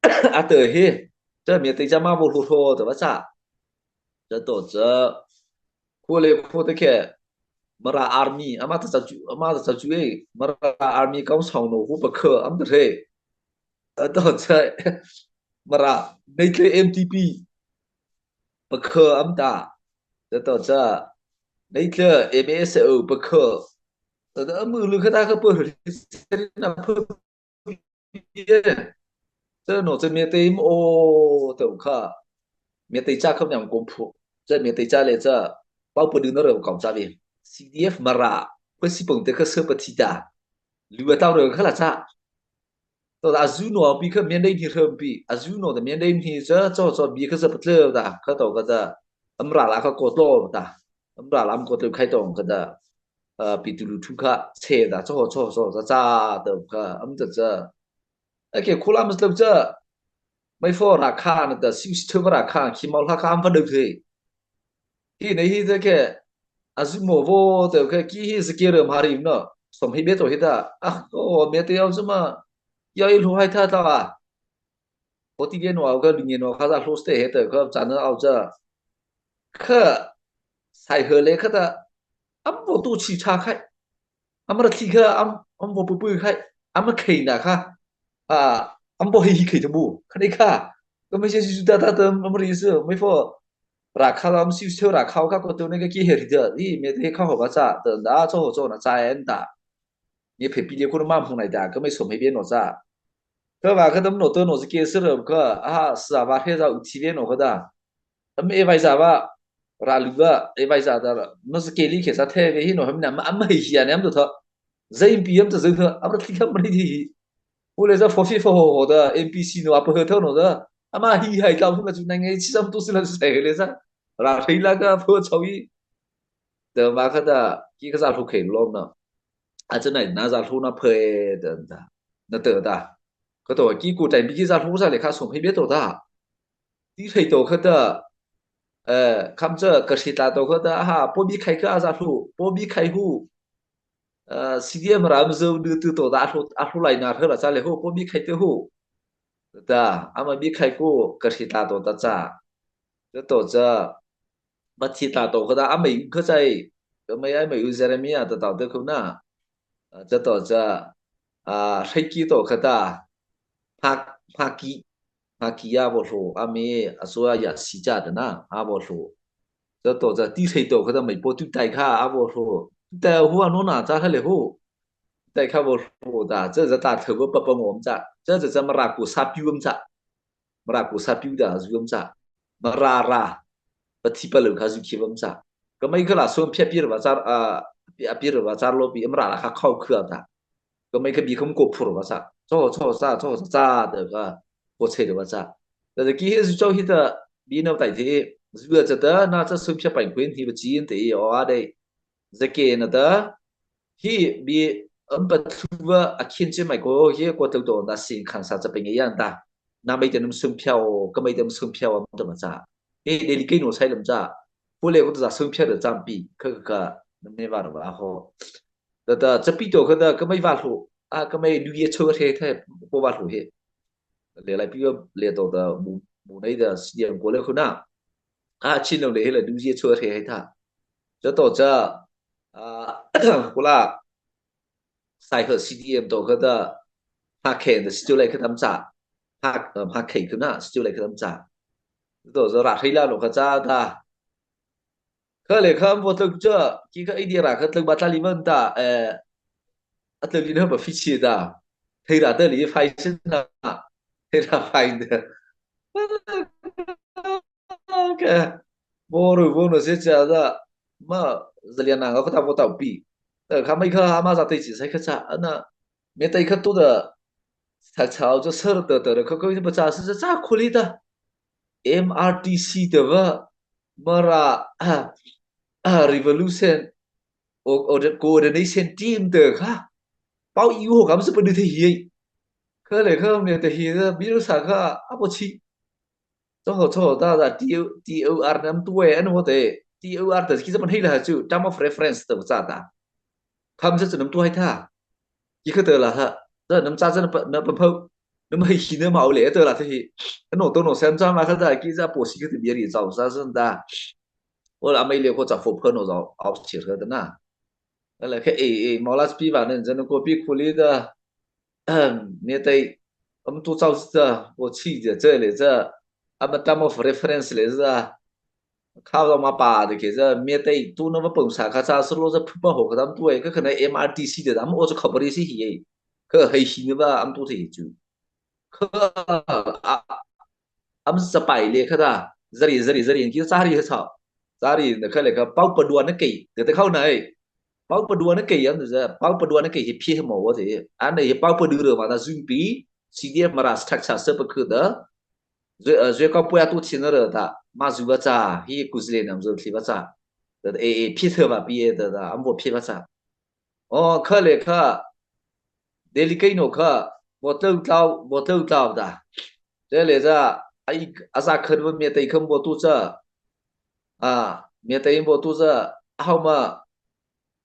A ta hi, ta mi te cha ma vo hlo hlo ta va cha. Cha to cha. Khu le khu ta khe, Mara Army, ama ta cha chu, ama ta cha chu ei, Mara Army kau sau no khu pakha, am ta he. A to cha, Mara, nei kle M T P. Pakha am ta. Cha to cha. Nei kle M S O pakha. Ta ta amu lu kha ta kha pa ri na pa. Cha no cha mi te im o ta kha. Mi te cha kha nyam kom phu. Cha mi te cha le cha. Pau pa du na ro kau cha ve. C D F Mara. Pa si pong te kha sa pa thi ta. Lu ta ro kha la cha. To ta azu no pi kha mian dei ni ram pi. Azu no ta mian dei ni cha cho cho bi kha sa pa tle ta. Kha to kha ta. Amra la kha ko to ta. Amra la am ko to khai to kha ta. A, pi tu lu thu kha che ta cho cho cho cha cha ta kha am ta cha. A ke khu la mas lo cha. Mai fo ra kha na ta siu si thu ra kha khi mau la kha am fa do the. Hi nei hi ta ke, azu mo vo ta ke ki hi sa ke ram ha ri no, som hi be to hi ta, a, o, me te yau zuma, yau i lu hai ta ta a. Ko ti ge no au ka lu nge no kha ta hlo ste he ta ka cha na au cha. Kha, sai he le kha ta, am vo tu chi cha khai. Am ra thi kha, am, am vo pu pu khai. Am khei na kha. A, am bo hi hi khei ta bu. Kha nei kha. Ka mai se su ta ta ta am ri se. Mai fo. Ra kha am siu se ra kha ka ko to ne ka ki he ri da. I me te kha ho ba cha. Ta da cho ho cho na cha en da. Ni phe pi le ko ma hmu nai da. Ka mai so mai be no cha. Ka ba ka dam no to no ke se ra ka. A, sa ba he za u thi ve no ka da. Am e vai za ba. Ra lu ba. E vai za da ra. No ke li ke sa the ve hi no ham na. Am hi hi ya ne am to tho. Zai pi am ta zai tha, am ra thli kham ri thi. U le za fo fi fo ho ho da, M P C no, apa he tho no da. Ama hi hai ka hu na chu na ngai chi sam tu si la sai le za. Ra thei la ka pho chau i. Da ma kha da, ki kha za hlu khei lo na. A cha nai na za hlu na phe da da. Na ta da. Ka to ki ku tai bi ki za hlu za le kha som hei be to da. Ti thei to kha da. Eh, kham cha ka si ta to kha da. Ha, po bi khai ka za hlu, po bi khai hu. Ah, C D M ram zo du tu to ta a hlu, a hlu lai na hra cha le ho, ko bi khai te ho. Ta, ama bi khai ko ka si ta to ta cha. Cha to cha. Ba thi ta to kha ta, ama i kha chai. Ka mai ai mai u Jeremiah ta ta te khu na. Ah, cha to cha. Ah, hreiki to kha ta. Phak, phaki. Phaki a vo hlu, a mi, a so a ya si cha ta na, a vo hlu. Cha to cha ti thei to kha ta mai po tu tai kha, a vo hlu. Tu tai hu a no na cha kha le hu. Tai kha vo hlu ta, cha cha ta thei vo pa pa ngom cha. Cha cha cha Mara ko sa piu am cha. Mara ko sa piu da zu am cha. Mara râh, pathipalôh kha zu khei awpa cha. Keimo kha la sum pia pir awpa cha, a, pia pir awpa cha lo pi Mara râh kha khao khua ta. Keimo kha bi kham ko phur awpa cha. Cho, cho, cha, cho, cha, cha, ta kha, ko chei awpa cha. Ta, ta ki he zu cho hi ta, bi no tai the, zu a cha ta, na cha sum pia pai kuin hi ba chin te, o a dei. Zake na ta, hi bi, am pa thu ba, a khin che mai ko, hi ko tau to, na sing khan sa cha pe nge yan ta. Na mai te num sum pia o, keimo te num sum pia o, ta ba cha. He, dei li kei no sai lam cha. Ko le ko ta sum pia da cha pi, kha, kha, kha, num ne ba ba ho. Ta, ta, cha pi to kha ta, keimo ba lo. A, keimo du ye cho he the, ko ba lo he. Le lai pi le to ta, bu, bu nei da, si yang ko le khu na. A, chin lo le he la du ye cho he he ta. Cha to cha, a, ko la, sai he C D M to kha ta, ha khen da, si cho le kha tam cha. Ha, um, ha khen khu na, si cho le kha tam cha. To cha ra hei la lo kha cha ta. Kha le kha, bo tlô cha, ki kha idea ra kha tlô ba tla li man ta, eh, a tlô li na ba fi chi ta. Thei ra ta li fai chi na. Thei ra fai ta. Kha, bo ru bo no se cha ta. Ma, za lia na nga kha ta bo ta pi. Eh, kha mai kha, ama za te chi sai kha cha, ana, me tai kha to da. Sa cha cha cha sar ta ta ra kha kha ba cha sa cha cha khuli ta. M R T C ta ba, Mara, ah, ah, revolution, o, o, coordination team ta kha. Pau i ho kam sa pa du the hi. Kha le kha me ta hi ta, bi ru sa kha, a bo chi. Cho ho cho ta ta, T O, T O R nam tu e, an ho te. T O R ta ki sa pa hei la chu, term of reference ta cha ta. Kham sa chu nam tu hai ta. Ki kha ta la ha. Ta nam cha cha na pa, na pa phau. Nam hai hi na ma o le ta la ta hi. Ano to no sem cha ma kha ta, ki sa po si kha ta bi ri zao sa sa ta. O la mai le ko cha fo pha no zao, au chi kha ta na. Ala kha e, e, ma la pi ba nen zan ko pi khuli ta. Ahem, me tai, am tu chau cha, o chi cha, cha le cha, ama term of reference le cha, kha lo ma pa de ke cha, me tai tu no ma pung sa kha cha, su lo cha phu pa ho kha tam tu e, kha kha na M R T C de, am o cha khapari si hi e, kha hei hi ne ba, am tu the chu. Kha, a, am sa pai le kha da, zari, zari, zari, ki cha ri ha cha, zari na kha le kha, pau pa dua na kei, de te khau na e, Pau pa dua na kei am za, pau pa dua na kei hi phi mo wa te. An nei hi pau pa du ro ma na zun pi, C D F Mara structure sa pa khu da. Zwe, eh, zwe ka pua tu chin ra ta, ma zu ba cha, hi ku zle nam zo thli ba cha. Da e, e, phi the ba pi e da, da, am bo phi ba cha. O, kha le kha, Delhi kei no kha, bo tlau tlau, bo tlau tlau da. Te le za, ai, a za khan ba me tai kham bo tu cha. A, me tai bo tu cha, a hau ma,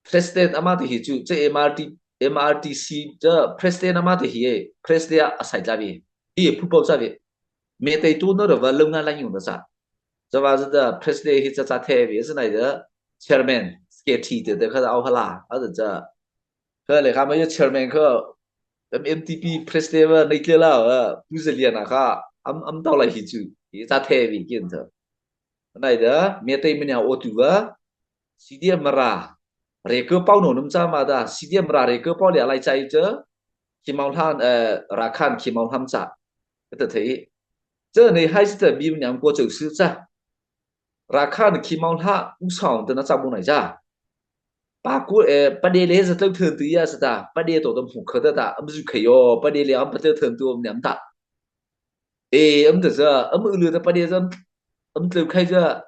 President ama te hi chu, che M R T, M R T C, che President ama te hi e, President a sai tla bi. Hi phu pau sa bi. Me te tu no ra va lo nga la yung da sa. Cha va za da President hi cha cha the bi, sa nai da Chairman, S K T te da kha au ha la, a da cha. Kha le kha ma ya Chairman kha, M M T P President va nei tle la, va, pu za lia na kha, am, am tau lai hi chu, hi cha the bi kin cha. Nai da, me te mi nya o tu va, C D F Mara, re ko pau no num cha ma da, C D F Mara re ko pau le lai chai cha, ki mau hlan, eh, ra khan ki mau hlam cha. Ka ta thei. Cha nei hai cha ta bi nyam ko chau su cha. Ra khan ki mau hla u sang ta na cha bu nai cha. Pa ku, eh, pa de le za tau thun tu ya sa ta, pa de to tam hu kha ta ta, am zu khai yo, pa de le am pa tau thun tu am nyam ta. E, am ta za, am u lu ta pa de za, am tlau khai za,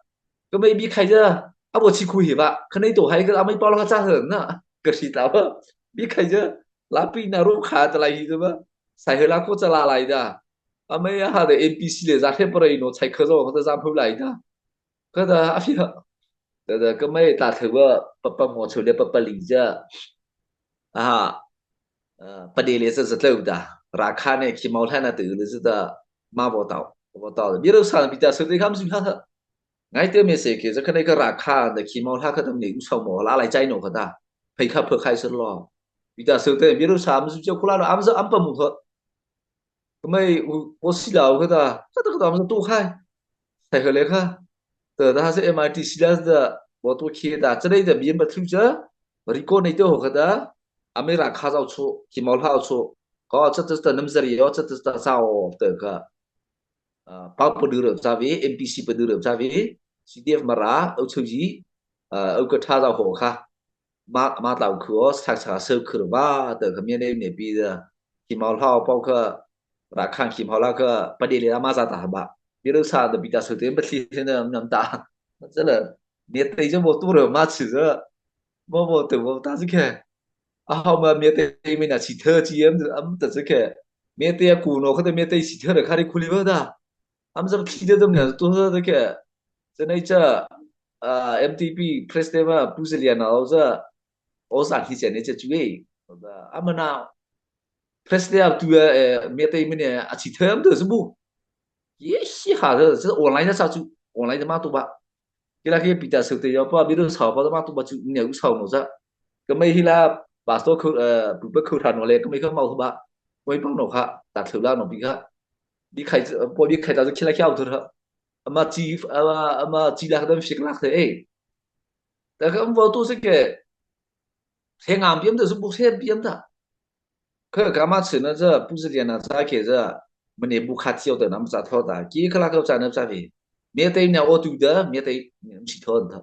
ka mai bi khai za, a bo chi khu hi ba, ka nei to hai ka a mai pa lo ka cha hân na, ka si ta ba, bi khai za, la pi na ro kha ta lai hi za ba, sai hei la ko cha la lai da, a mai a ha da N P C le za he pa rai no chai kha zo, ka ta za phu lai da. Ka ta a phi ha. Ta ta ka mai ta thei ba, pa pa mo chau le pa pa li za. Aha. Ah, pa de le sa sa tlau da. Ra kha ne ki mau hla na tu le sa ta ma bo tau. Bo tau. Bi ro sa bi ta sa te kham su ha ha. Ngai te me se ke za ka ne ka ra kha da ki mau hla ka tam ne u sa mo la lai chai no ka ta. Phai kha pha khai sa lo. Bi ta sa te bi ro sa am su cha ku la lo am sa am pa mu kha. Ka mai u, u si la u ka ta, ka ta ka ta ma sa tu khai. Sai ka le kha. Ta ta ha sa M R T C la sa ta, bo tu khi ta, cha dei ta bi ma thu cha, ri ko nei to ka ta, a mai ra kha zau cho, ki mau hla cho, ka cha ta ta nam zari yo, cha ta ta sa o, ta ka. ah, pau padu râh cha vei, M P C padu râh cha vei, C D F Mara, o chô ji, ah, o ka tha za ho kha. Ma, ma tlau khu o, sak sak sơ khu va, ta ka mia ne ne pi da. Ki mau hlau pau kha, ra khang ki mau hlau kha, pa de le ma za ta ba. Bi râh sa da bi ta su te, ba thli te na, nam ta. Cha la, ne te jo bo tu râh ma chi za. Bo bo te bo ta zi khe. A hau ma me te me na chi thơ chi em, am ta zi khe. Me te a ku no kha te me te chi thơ râh kha ri khu li ba da. Am za khi de dam ne tu thơ te khe. Cha nai cha, ah, M T P president ma pu zi lia na o za. O za hi cha ne cha chu e. Am na president a tu, eh, me te me ne a chi thơ am de zu bu. Ye shi ha de, online na sa chu. Online na ma tu ba. Ki la ki pi ta su te yo pa bi râh sa pa ma tu ba chu ne u sa no za. Ka mai hi la pastor khu, eh, pu pa khu tha no le, ka mai ka mau ba. Ka mai pa no kha, ta thu la no bi kha. Bi khai, po bi khai ta ki la ki au thu ha. Ama chi, ama, ama chi la ka dam shi ka la the, eh. Ta ka am vo tu se ke, he ngam biam da, su bu he biam da. Kha ka ma chi na za, pu zi lia na za ke za, ma ne bu kha chi o ta na ma za tho ta, ki kha la ka za na za vi. Me te ne o tu da, me te ne chi tho ta.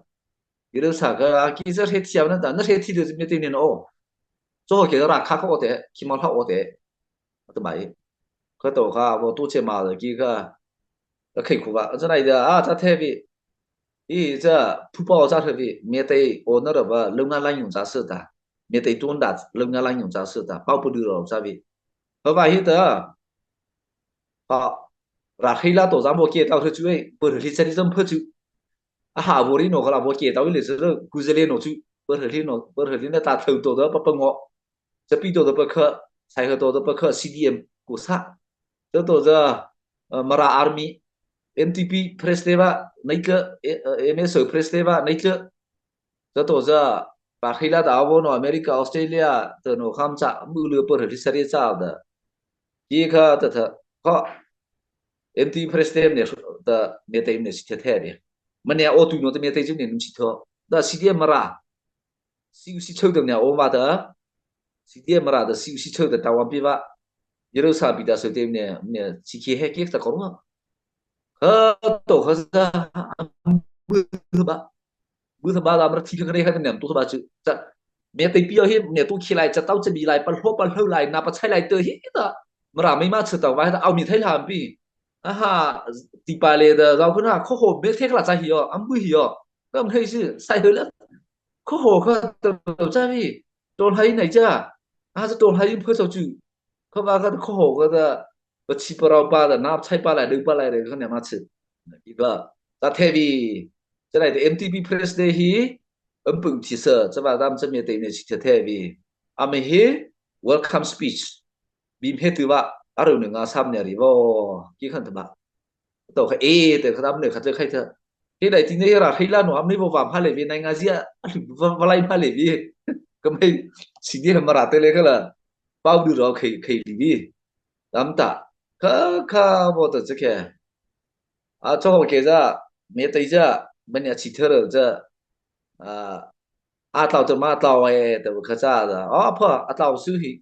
Bi râh sa ka, ki za he chi na ta, na he chi de me te ne o. Zo ke ra kha kha o te, ki ma hlau o te. Ta bai. Kha to kha, vo tu che ma da, ki kha. Ka khai khu ba, za nai da, a, za the vi. I za, pu pau za the vi, me te o na ra ba, lo nga la yung za se ta. Me te tu da, lo nga la yung za se ta. Pau pu du ro za vi. Kha ba hi ta. Kha, ra khi la to za mo ke ta he chu e, pu he sa ri zam phe chu. A ha vo ri no kha la vo ke ta vi le se, ku ze le no chu. Pu he no, pu he na ta thau to da, pa pa ngo. Za pi to da pa kha, sai ha to da pa kha, C D M ku sa. Za to za, eh, Mara Army, M T P president ba, nai kha, eh, eh, M S O president ba, nai kha. Za to za, pa khi la da vo no America, Australia, to no kham cha, mu le pu he sa ri cha da. Ki kha ta tha, kha, M T P president ne, da, me te ne si the the de. Ma ne o tu no ta me te ju ne nu si tho. Da C D M Mara. Si u si chau ta ne o ma ta. C D M Mara da si u si chau ta ta wan pi ba. Ye râh sa bi ta su te ne, ne si ki he ki ta ko ma. Kha to kha za, bu ba. Bu ba la ma thi kha re kha ne tu ba chu. Za, me te pi yo hi ne tu khi lai cha tau cha bi lai pa hlo pa hlo lai na pa chai lai te hi ta. Mara mai ma cha ta wa ta au mi thai la pi. Aha, ti pa le da, zau khu na, kho ho, me thek la cha hi yo, am bu hi yo. Kam thei si, sai ho la. Kho ho kha ta cha hi, to hai nai cha. A cha to hai phe cha chu. Kha ba kha kho ho kha ta, pa chi pa rau pa da, na chai pa lai, deu pa lai re, kha ne ma chi. Ki ba, ta the vi. Cha lai te M T P president hi, am pung chi sa, cha ba dam cha me te ne chi the the vi. Am hi, welcome speech. Bi hme tu ba, a ro ne nga sam ne ri vo, ki khan ta ba. To kha e, te kha dam ne kha te khai ta. He dai ti ne ra khai la no, am ne vo va ma le vi, nai nga zia, a lu va, va lai ma le vi. Ka mai, si ne ma ra te le kha la. Pau du ro khai, khai li vi. Dam ta. Kha, kha vo ta cha khe. A cho ho ke za, me te za, ma ne chi thơ ra za. A, a tlau ta ma tlau e, ta kha cha za. A pha, a tlau su hi.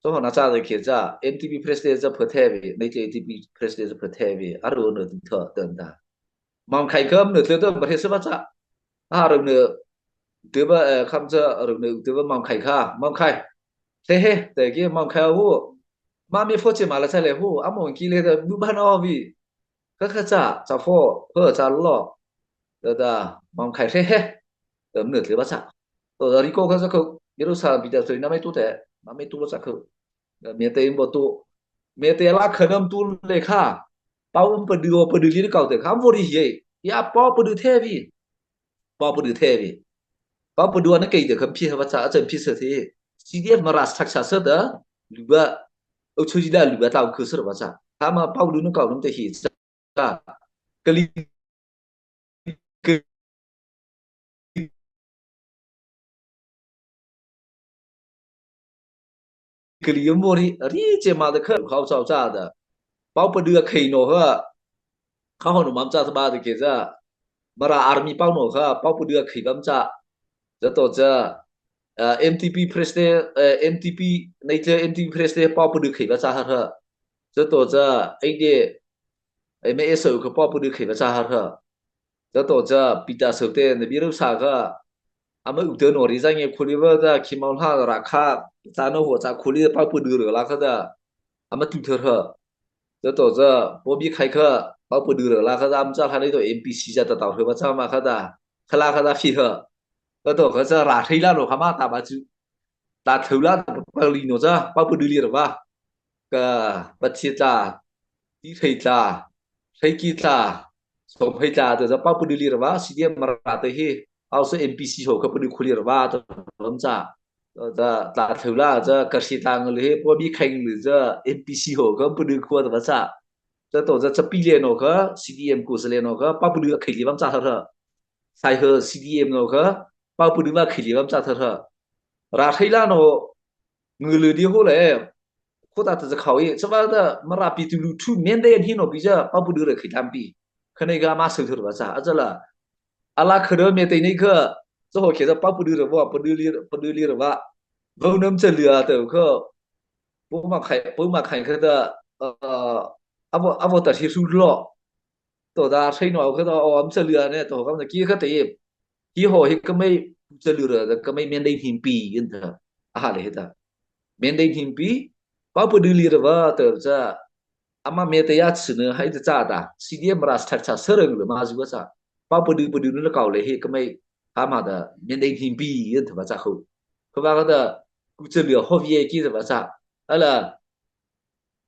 Cho ho na cha de ke cha, M T P president cha pha the ve, nei te M T P president cha pha the ve, a ro no ti tho tan ta. Maung Khai kam no tle to ba he sa ba cha. A ro no te ba, eh, kham cha ro no te ba Maung Khai kha, Maung Khai. He he, te ke Maung Khai ho. Ma me pho che ma la cha le ho, a Maung ki le da bu ba no vi. Kha kha cha, cha pho, pho cha lo. Da da, Maung Khai he he. Em ne tle ba cha. To da ri ko kha sa ko, Jerusalem bi da so na mai tu te, ma mai tu ba cha ko. Me te im bo tu. Me te la kha nam tu le kha. Pau um pa du o pa du li kau te kha, am vo ri ye. Ya pau pa du the vi. Pau pa du the vi. Pau pa du na kei te kha phi ha ba cha, a chan phi sa the. C D F Mara sak sa sa da, lu ba. O chu ji da lu ba tau khu sa ba cha. Kha ma pau du na kau nam te hi cha. Ka, ka li, ka, ka li yom vo ri, ri che ma da kha, khau chau cha da. Pau pa du a khai no ha. Kha ho no mam cha sa ba da ke za. Mara army pau no kha, pau pa du a khai bam cha. Za to za, ah, M T P president, eh, M T P, nei te M T P president pau pa du khai ba cha ha ha. Za to za, ai de, ama e so kha pau padu khai va cha ha ha. Cha to cha pita so te na bi ro sa kha. Ama u te no ri za nge khuli va ta khi mau ha ra kha. Cha no ho cha khuli pau padu ro la kha ta. Ama tu thar ha. Cha to cha pau bi khai kha pau padu ro la kha ta am cha ha le to M P C cha ta tau ha va cha ma kha ta. Kha la kha ta fi ha. Ka to kha cha ra thei la no kha ma ta ba chu. Ta thau la ta pa li no cha pau padu li ra ba. Ka pa thi ta. Ti thei ta. Thei ki ta. So phei ta ta cha pau padu li ra ba. C D M ra ta hi. Au sa M P C ho ka padu khu li ra ba ta lam cha. Ta ta thau la cha ka si ta ngal hi pau bi khai ngal cha M P C ho ka padu khu ta ba cha. Cha to cha cha pi le no kha C D M ku sa le no kha pau padu khai li bam cha ha ha. Sai ha C D M no kha pau padu ma khai li bam cha ha ha. Ra thei la no ngu lu di ho le. Ko ta ta khau ye cha ba ta ma ra pi tu lu thu men de hi no bi cha pau padu re khai tam pi. Kha nei ga ma su thur ba cha a cha la. A la kha de me te nei kha. Cha ho khe cha pau padu re ba padu li padu li re ba. Vo nam cha lu a te kha. Pau ma khai pau ma khai kha ta a a vo a vo ta hi su lo. To da sei no kha ta o am cha lu a ne to kam na ki kha te. Hi ho hi ka mei cha lu ra ka mei men dei him pi in ta. A ha le he ta. Men dei him pi. Pau padu li ra va ta cha. Ama me te ya chi ne hai ta cha ta. C D M ra structure sa reng le ma zu va cha. Pau padu padu ne kau le hi ka mei. Ha ma ta men dei him pi in ta va cha ho. Ka va ka ta ku cha lu ho vi ki ta va cha. A la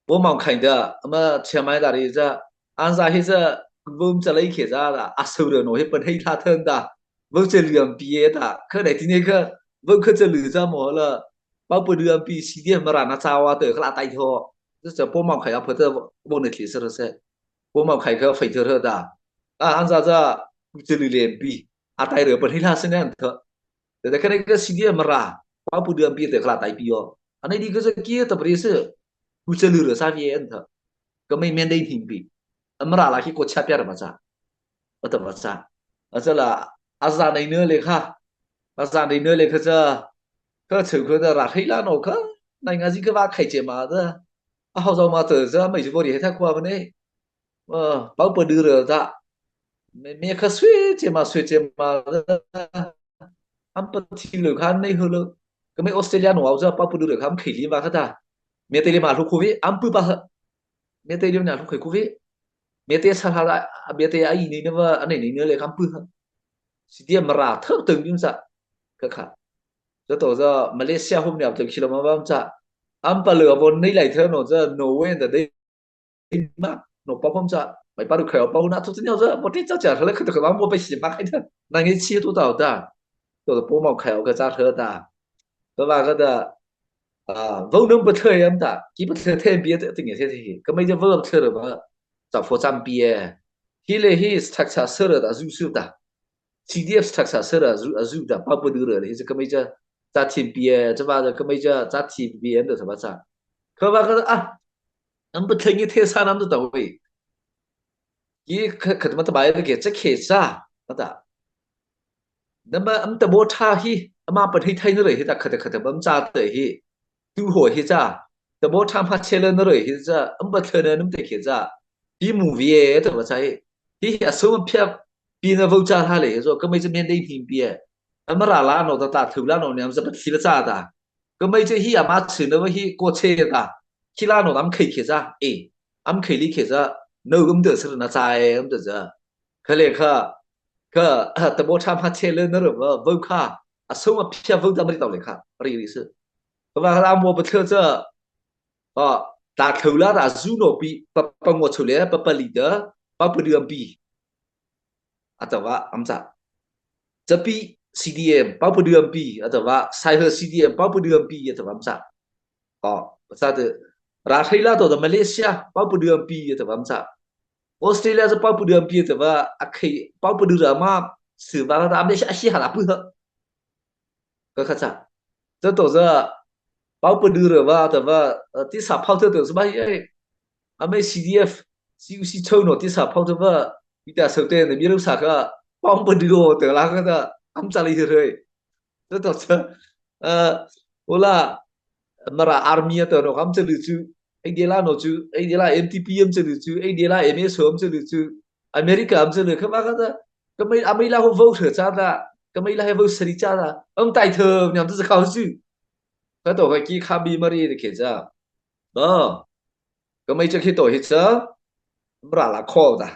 Pau Maung Khai ta, ama chia mai ta ri cha, an za hi cha, vum cha lei khe cha ta, a su re no hi pan hei tha thon ta, vum cha lu am pi e ta, kha dai ti ne kha, vum kha cha lu cha mo la, pau padu am pi C D M ra na cha wa te kha la tai tho. Cha cha Pau Maung Khai a pha ta, vum ne thli sa ra se. Pau Maung Khai kha fai tho ra ta. A an za cha, ku cha lu le am pi, a tai re pan hei tha se ne an tho. Tæ tæ kha nei ka C D M ra, pau padu am pi tæ kha la tai pi yo. Anei di ka cha ki ta pri se, ku cha lu ra sa vi en tha. Ka mei men dei him pi. Amra la ki ko cha pia ra ba cha. Ata ba cha. A cha la, a za nei ne le kha. A za nei ne le kha cha. Ka cheu kha ta ra thei la no kha. Nai nga zi ka va khai che ma ta. A hau zau ma ta cha, mei zi vo ri he tha kwa ma nei. Pau padu ra ta. Me, me kha sui che ma, sui che ma. Am pa thi lo kha nei ho lo. Ka mei Australia no au cha pau padu ra kha am khai li ma kha ta. Me te le ma lo khu vi, am pu pa ha. Me te le na lo khai khu vi. Me te sa ha la, me te ai ni ne va, anei ni ne le kha am pu ha. C D M ra tha teng dim sa. Ka kha. Cha to cha Malaysia hom ne ap to khi lo ma va am cha. Am pa lo a vo nei lai tha no cha no wen da dei ma, no pa pom cha, mai pa ru khai pa hu na tu ni cha, mo ti cha cha le kha ta kha mo pa si ma khai ta. Na nge chi tu ta ta. To Pau Maung Khai ka cha tha ta. Ka va ka ta, a, vo nam pa thai am ta, ki pa thai them pi ta ti nge the the. Ka mai ja vo thai ra ba. Cha pho cham pi e. Hi le hi structure sa ra ta zu su ta. C D F structure sa ra zu, a zu ta, pau padu ra le hi cha ka mai ja, cha thim pi e, cha va ka mai ja, cha thim pi e, am ta sa ba cha. Ka va ka, a, Am pa thei nge the sa nam ta ta we. Ki kha, kha ma ta bai ke cha khe cha. Ma ta. Nama am ta bo tha hi, ama pa thei thai na re hi ta kha ta kha ta bam cha ta hi. Tu ho hi cha. Ta bo tha ma che le na re hi cha. Am pa thei na nam te khe cha. Pi mu vi e ta ba cha hi. Hi hi a so ma phia pi na vo cha ha le hi zo. Ka mai cha men dei him pi e. Ama ra la no ta ta thu la no ne am sa pa thi la cha ta. Ka mai cha hi ama chhuna va hi ko che ta. Khi la no am khai khe cha. E. Am khai li khe cha. No gum de sir na cha e am de cha. Kha le kha. Kha ta bo tha ma che le na ro va vo kha. A so ma phia vo ta ma ri tau le kha. Ri ri se. Ka va la mo pa thla cha. A ta thla la ta zu no pi pa pa ngo chu le pa pa li da. Pa pa di am pi. Atava amsa. Chapi C D M, pau padu ampi, atava Saihor C D M, pau padu ampi, atava amsa. O, sa te, ra thei la to da Malaysia, pau padu ampi, atava amsa. Australia sa pau padu ampi, atava, akhei, pau padu ra ma, su va ra da, Malaysia, ashi hala pu ha. Ka kha cha. Cha to cha, pau padu ra va ta va, eh, ti sa phau cha to sa ba ye. Amei C D F, C U C chau no ti sa phau cha va, pi ta sau te ne mi ru sa kha, pau padu o te la kha ta, am cha li he rei. Cha to cha, eh, ola, Mara army a to no kam cha lu chu. Ei dei la no chu, ei dei la M T P am châ lu chu, ei dei la M S am châ lu chu, America am châ lu kha ma kha ta, keimo a mei la ho vo thei cha ta, keimo la he vo sari cha ta, am tai thei niam ta cha khao chu. Kha to kha ki kha bi mari de khe cha. Ba, keimo cha khi to hi cha, Mara la kho ta.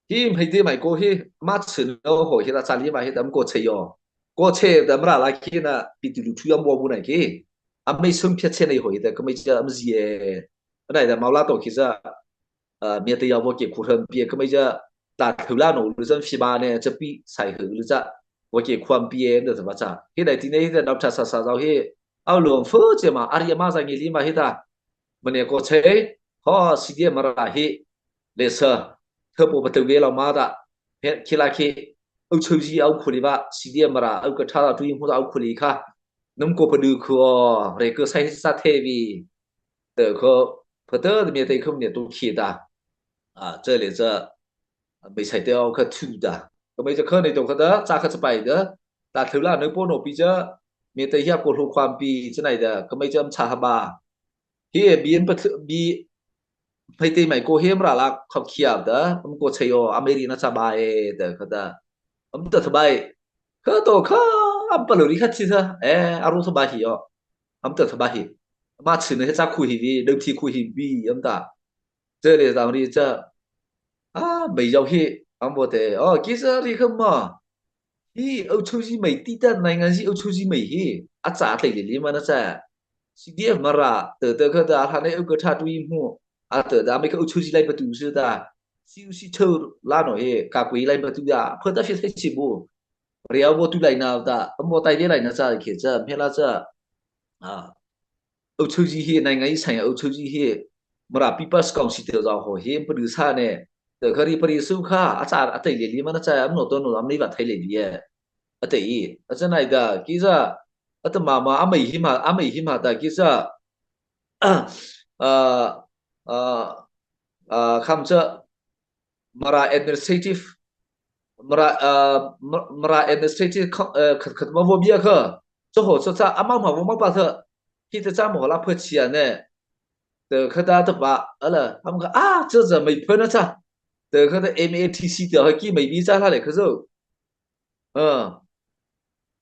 Hi hmei te mai ko hi, ma chun no ho hi la cha li ma hi ta am ko che yo. Ko che ta Mara la khi na pi tu lu thu am bo bu nai khi. A mei sum phia che nei ho hi ta keimo cha am zi e. Nai ta mau la to khi cha, a, mia te ya bo ke khu ram pi keimo cha ta thu la no lu zan fi ba ne cha pi sai hu lu cha. Bo ke khu am pi e nda ta ba cha. Hi nai ti nei hi ta dau cha sa sa zau hi. Au luang fu che ma, a ri ma za ngi li ma hi ta. Mane ko che, ho, C D F Mara hi, le sa, thei po pa teu ve lo ma ta, he, khi la khi, au chau ji au khu li ba, C D F Mara, au ka tha la tu yi mu ta au khu li kha, num ko pa du khu, re ko sai sa the vi, te ko, pa te de mi te khu ne tu khi ta, a, che le cha, mei sai te au kha thu ta. Keimo cha kha nei to kha ta, cha kha cha pai ta. Ta thu la no po no pi cha, mi te hia ko hlu kham pi cha nai ta, keimo cha am cha ha ba. Hi e bi an pa thu, bi, hmei te mai ko hi Mara la khao khia ta, am ko che yo, a mei ri na cha ba e, ta kha ta. Am ta tha ba e. Kha to kha, am pa lo ri kha thi tha, e, a ru tha ba hi yo. Am ta tha ba hi. Ma chi na he cha khu hi vi, dau thi khu hi vi, am ta. Te le dang ri cha. A, mei yau hi, am bo te, o, ki sa ri kha ma. Hi, au chau ji mei ti ta, naingan ji au chau ji mei hi. A cha te le li ma na cha. C D F Mara, te te kha ta, ha nei au ka tha tu yi mu. A te ta, mei kha au chau ji lai pa tu si ta. Si u si chau la no hi, ka kui lai pa tu ya. Pha ta fi thai chi bu. Ri au bo tu lai na ta, am bo tai de lai na cha, khe cha, mhe la cha. A. Au chau ji hi, naingan yi sai au chau ji hi, Mara People's Council te za ho hi, pa du sa ne, te kha ri pa ri su kha, a cha, a tai le li ma na cha, am no to no, am nei va thai le li e. A tai i, a cha nai ta, ki cha, a ta ma ma, a mei hi ma, a mei hi ma ta, ki cha, a, a, a, kham cha, Mara administrative, Mara, uh, Ma-, Mara administrative kha-, uh, khat, khat ma vo bia kha. Cho ho, cho cha, ama ma vo ma pa tha. Hi te cha mo la pha chia ne. Te kha ta ta pa, ala, am kha, a, cha cha mei pha na cha. Te kha ta M A T C te ha ki mei bi cha la le kha zo. Uh,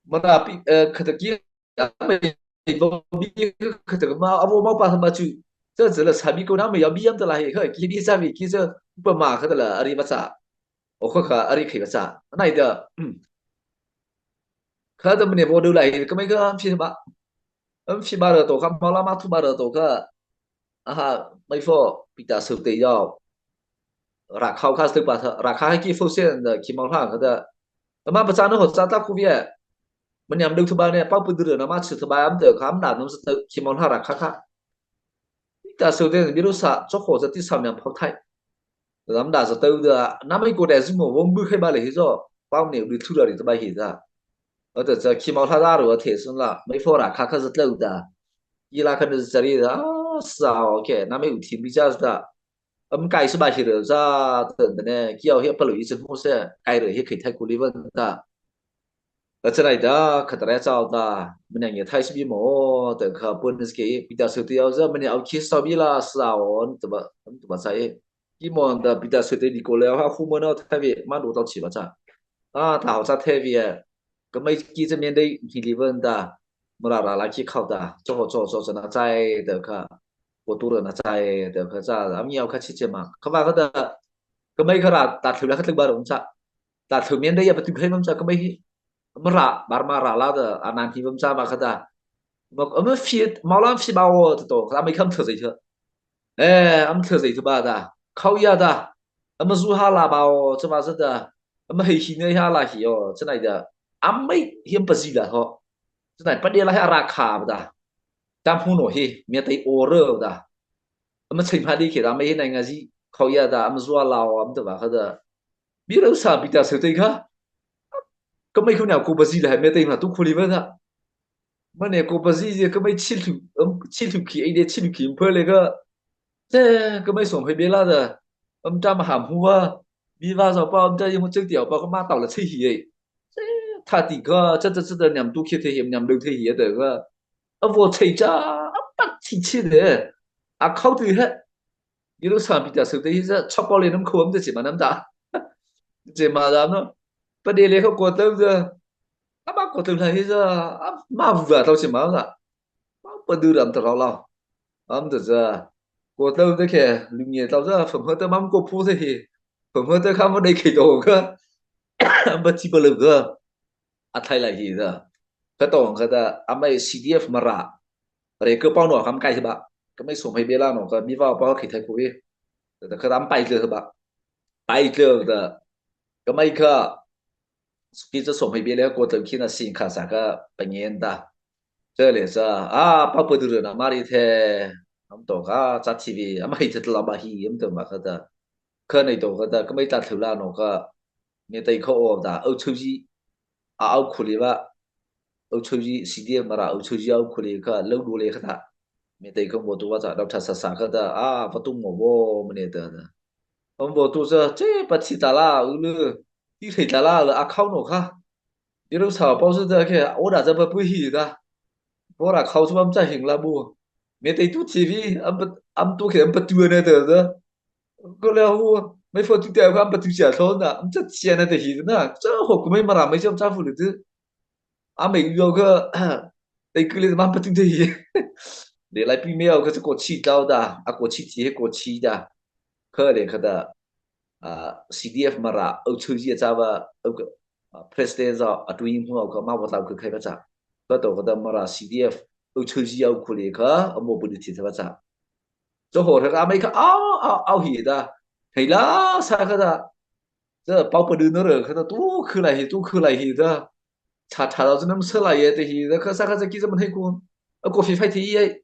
Mara pi, uh, khat ki a mei vo bi kha ta ma, a vo ma pa ma chu. Cha cha la sa bi ko na mei ya bi yam ta la he kha, ki bi cha bi ki cha pa ma kha ta la, a ri ba cha. O kha kha, a ri khai ba cha. Nai ta. Kha ta mane vo du la he, ka mei kha am phi ba. Am phi ba ra to kha, ma la ma thu ba ra to kha. Aha, mei pho, pi ta su te yau. Ra khao kha su pa tha, ra kha ki pho sen da, ki mau hla kha da. Ama pa cha no ho cha ta khu bia. Ma niam deu thu ba ne, pau pu du na ma chu thu ba am te kha am na no sa te ki mau hla ra kha kha. Pi ta su te bi ro sa, cho ho sa ti sa niam phao thai. Lam da sa te da, na mei ko da zu mo, vo bu khai ba le hi zo. Pau ne du thu da ri ta ba hi da. Ata cha ki mau hla da ro the sun la, mei pho ra kha kha sa te da. Ki la kha ne sa ri da, a, sa, okay, na mei u thi bi cha da. Am kai sa ba hi ra za, ta ne, ki au hi pa lo i sa mo se, kai ra hi khai thai ku li van ta. A cha nai ta, kha ta ra cha ta, mane nge thai sa bi mo, ta kha pun ke, pi ta su te au za, mane au ki sa bi la sa on, ta ba, ta ba sa e. Ki mo ta pi ta su te di ko le, ha hu mo na thai ve, ma do tau chi ba cha. A, ta hao cha thai ve, ka mei ki cha mien dei hi li van ta, Mara ra la ki khao ta, cho ho cho cho cha na chai ta kha, ko tu ra na chai ta kha cha, am yau kha chi che ma. Kha ba kha ta, ka mei kha ra, ta thu la kha tu ba ro cha. Ta thu mien dei ya pa tu khai ma cha ka mei hi. Mara, Mara, Mara la ta, a nan hi ma cha ma kha ta. Ma, ma phi, ma la phi ba o ta to, ka mei kham thu zai thu. Eh, am thu zai thu ba ta. Khao ya ta. Am zu ha la ba o, cha ba sa ta. Am hei hi ne ha la hi o, cha nai ta. Am mei hi am pa zi la ho. Cha nai pa de la ha ra kha ba ta. Tam hu no hi, mia tai o re ta. Am chai ma di ke ta, mei hi nai nga zi. Khao ya ta, am zu ha la o, am ta ba kha ta. Bi rau sa bi ta su te kha. Ka mei khu na ko pa zi la, mia tai ma tu khu li ba ta. Mane ko pa zi zi ka mei chi lu, um, chi lu ki, ai de chi lu ki, um, pha le ka. Te, ka mei song hoi be la ta. Um, ta ma ham hu wa. Bi va zo pa, um, ta yi mu chek tiao pa, ka ma tao la chi hi e. Te, ta ti ka, cha cha cha ta niam tu ki te hi, niam lu te hi e te ka. A vo chei cha, a pa chi chi de. a khao tu he. Ilo sa pi ta su te hi sa chapao le nam khao am te chi ma nam ta. Chi ma da no. Pa de le khao ko tau da. A ma ko tau la hi sa. A ma vu da tau chi ma da. Ma pa du ram ta rao lao. Am ta za. Ko tau te ke lu nge tau za. Fa ma ta mam ko pu te hi. Fa ma ta kha ma dei ke do ka. Am pa chi pa le ka. A thai lai hi da. Ka tong ka da, a mai C D F Mara. Re ka pau no kam kai ba. Ka mai som hai bela no, ka mi va pau ki thai ko ve. Da ka ram pai tle ba. Pai tle da. Ka mai ka. Ki cha som hai bela ko ta ki na sing ka sa ka pa ngen da. Cha le sa, a, pa pa du na mari the. Am to ka, cha T V, am hai the la ba hi, am to ma ka da. Ka nei to ka da, ka mai ta thula no ka. Nge tai ka o da, au chu ji. A au khu le ba. Au chhôh zi, C D F Mara au chhôh zi au khô le kha, lo do le kha ta. Mei tei khong bo tu va cha, dau tha sa sa kha ta, a, va tu mo bo, mei ne ta ta. Om bo tu cha, che pa thi ta la, u le, ti thei ta la, le a khao no kha. Di ro sa pau sa ta khe, o da cha pa pu hi ta. Bo ra khao sa bam cha hing la bu. Mei tei tu T V, am pa, am tu khe, am pa tu ne ta ta. Ko le hu, mei fo tu te ko am pa tu cha tho na, am cha chia na te hi na, cha ho ko mei Mara mei cha cha fu le tu. A mei yo ko, tei ko le ma pa tu te hi. De lai pi mei yo ko cha ko chi tao da, a ko chi ti he ko chi da. Ko le kha da, a, C D F Mara, au chhôh zi cha ba, au ko, a, president za, a tu yin hu au ko ma ba tao ko khai ba cha. Ko to ko da Mara C D F, au chhôh zi au khô le kha, a mo bu ti cha ba cha. Cho ho ra mei kha, au, au, au hi da. Hei la sa kha da. Cha pau pa du no re kha da tu khu lai hi, tu khu lai hi da. Cha cha da cha nam sa lai ye te hi da kha sa kha cha ki cha man hei kun. A ko fi fai ti ye.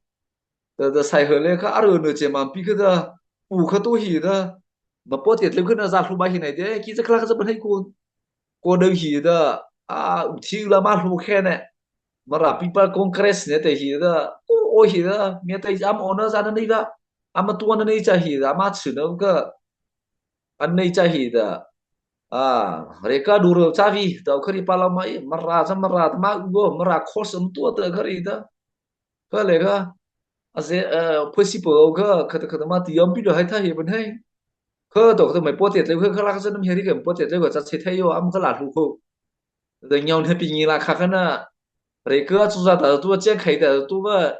Da da sai ho le kha a ro no che man pi kha da. U kha tu hi da. Ma po te tle khu na za hlu ba hi nai de. Ki cha kha la kha cha man hei kun. Ko dau hi da. A, u thi la ma hlu khe ne. Mara People Congress ne te hi da, o, o hi da, mei tei am o na za na nei da, am tu na nei cha hi da, ma chu na ka, an nei cha hi da. A, re ka du ro cha vi, da ka ri pa la ma, Mara cha Mara ma u go, Mara khos am tu ta ka ri da. Ka le ka, a ze, eh, possible ka, ka ta, ka ta ma ti yom pi do hai tha hi ban hai. Ka to ka ta mei po te tle ka, ka la ka cha nam hi ri ka po te tle ka cha che thai yo, am ka la hlu ko. Da ngiau na pi ngi la kha kha na. Re ka chu za ta tu chen khai ta tu ba.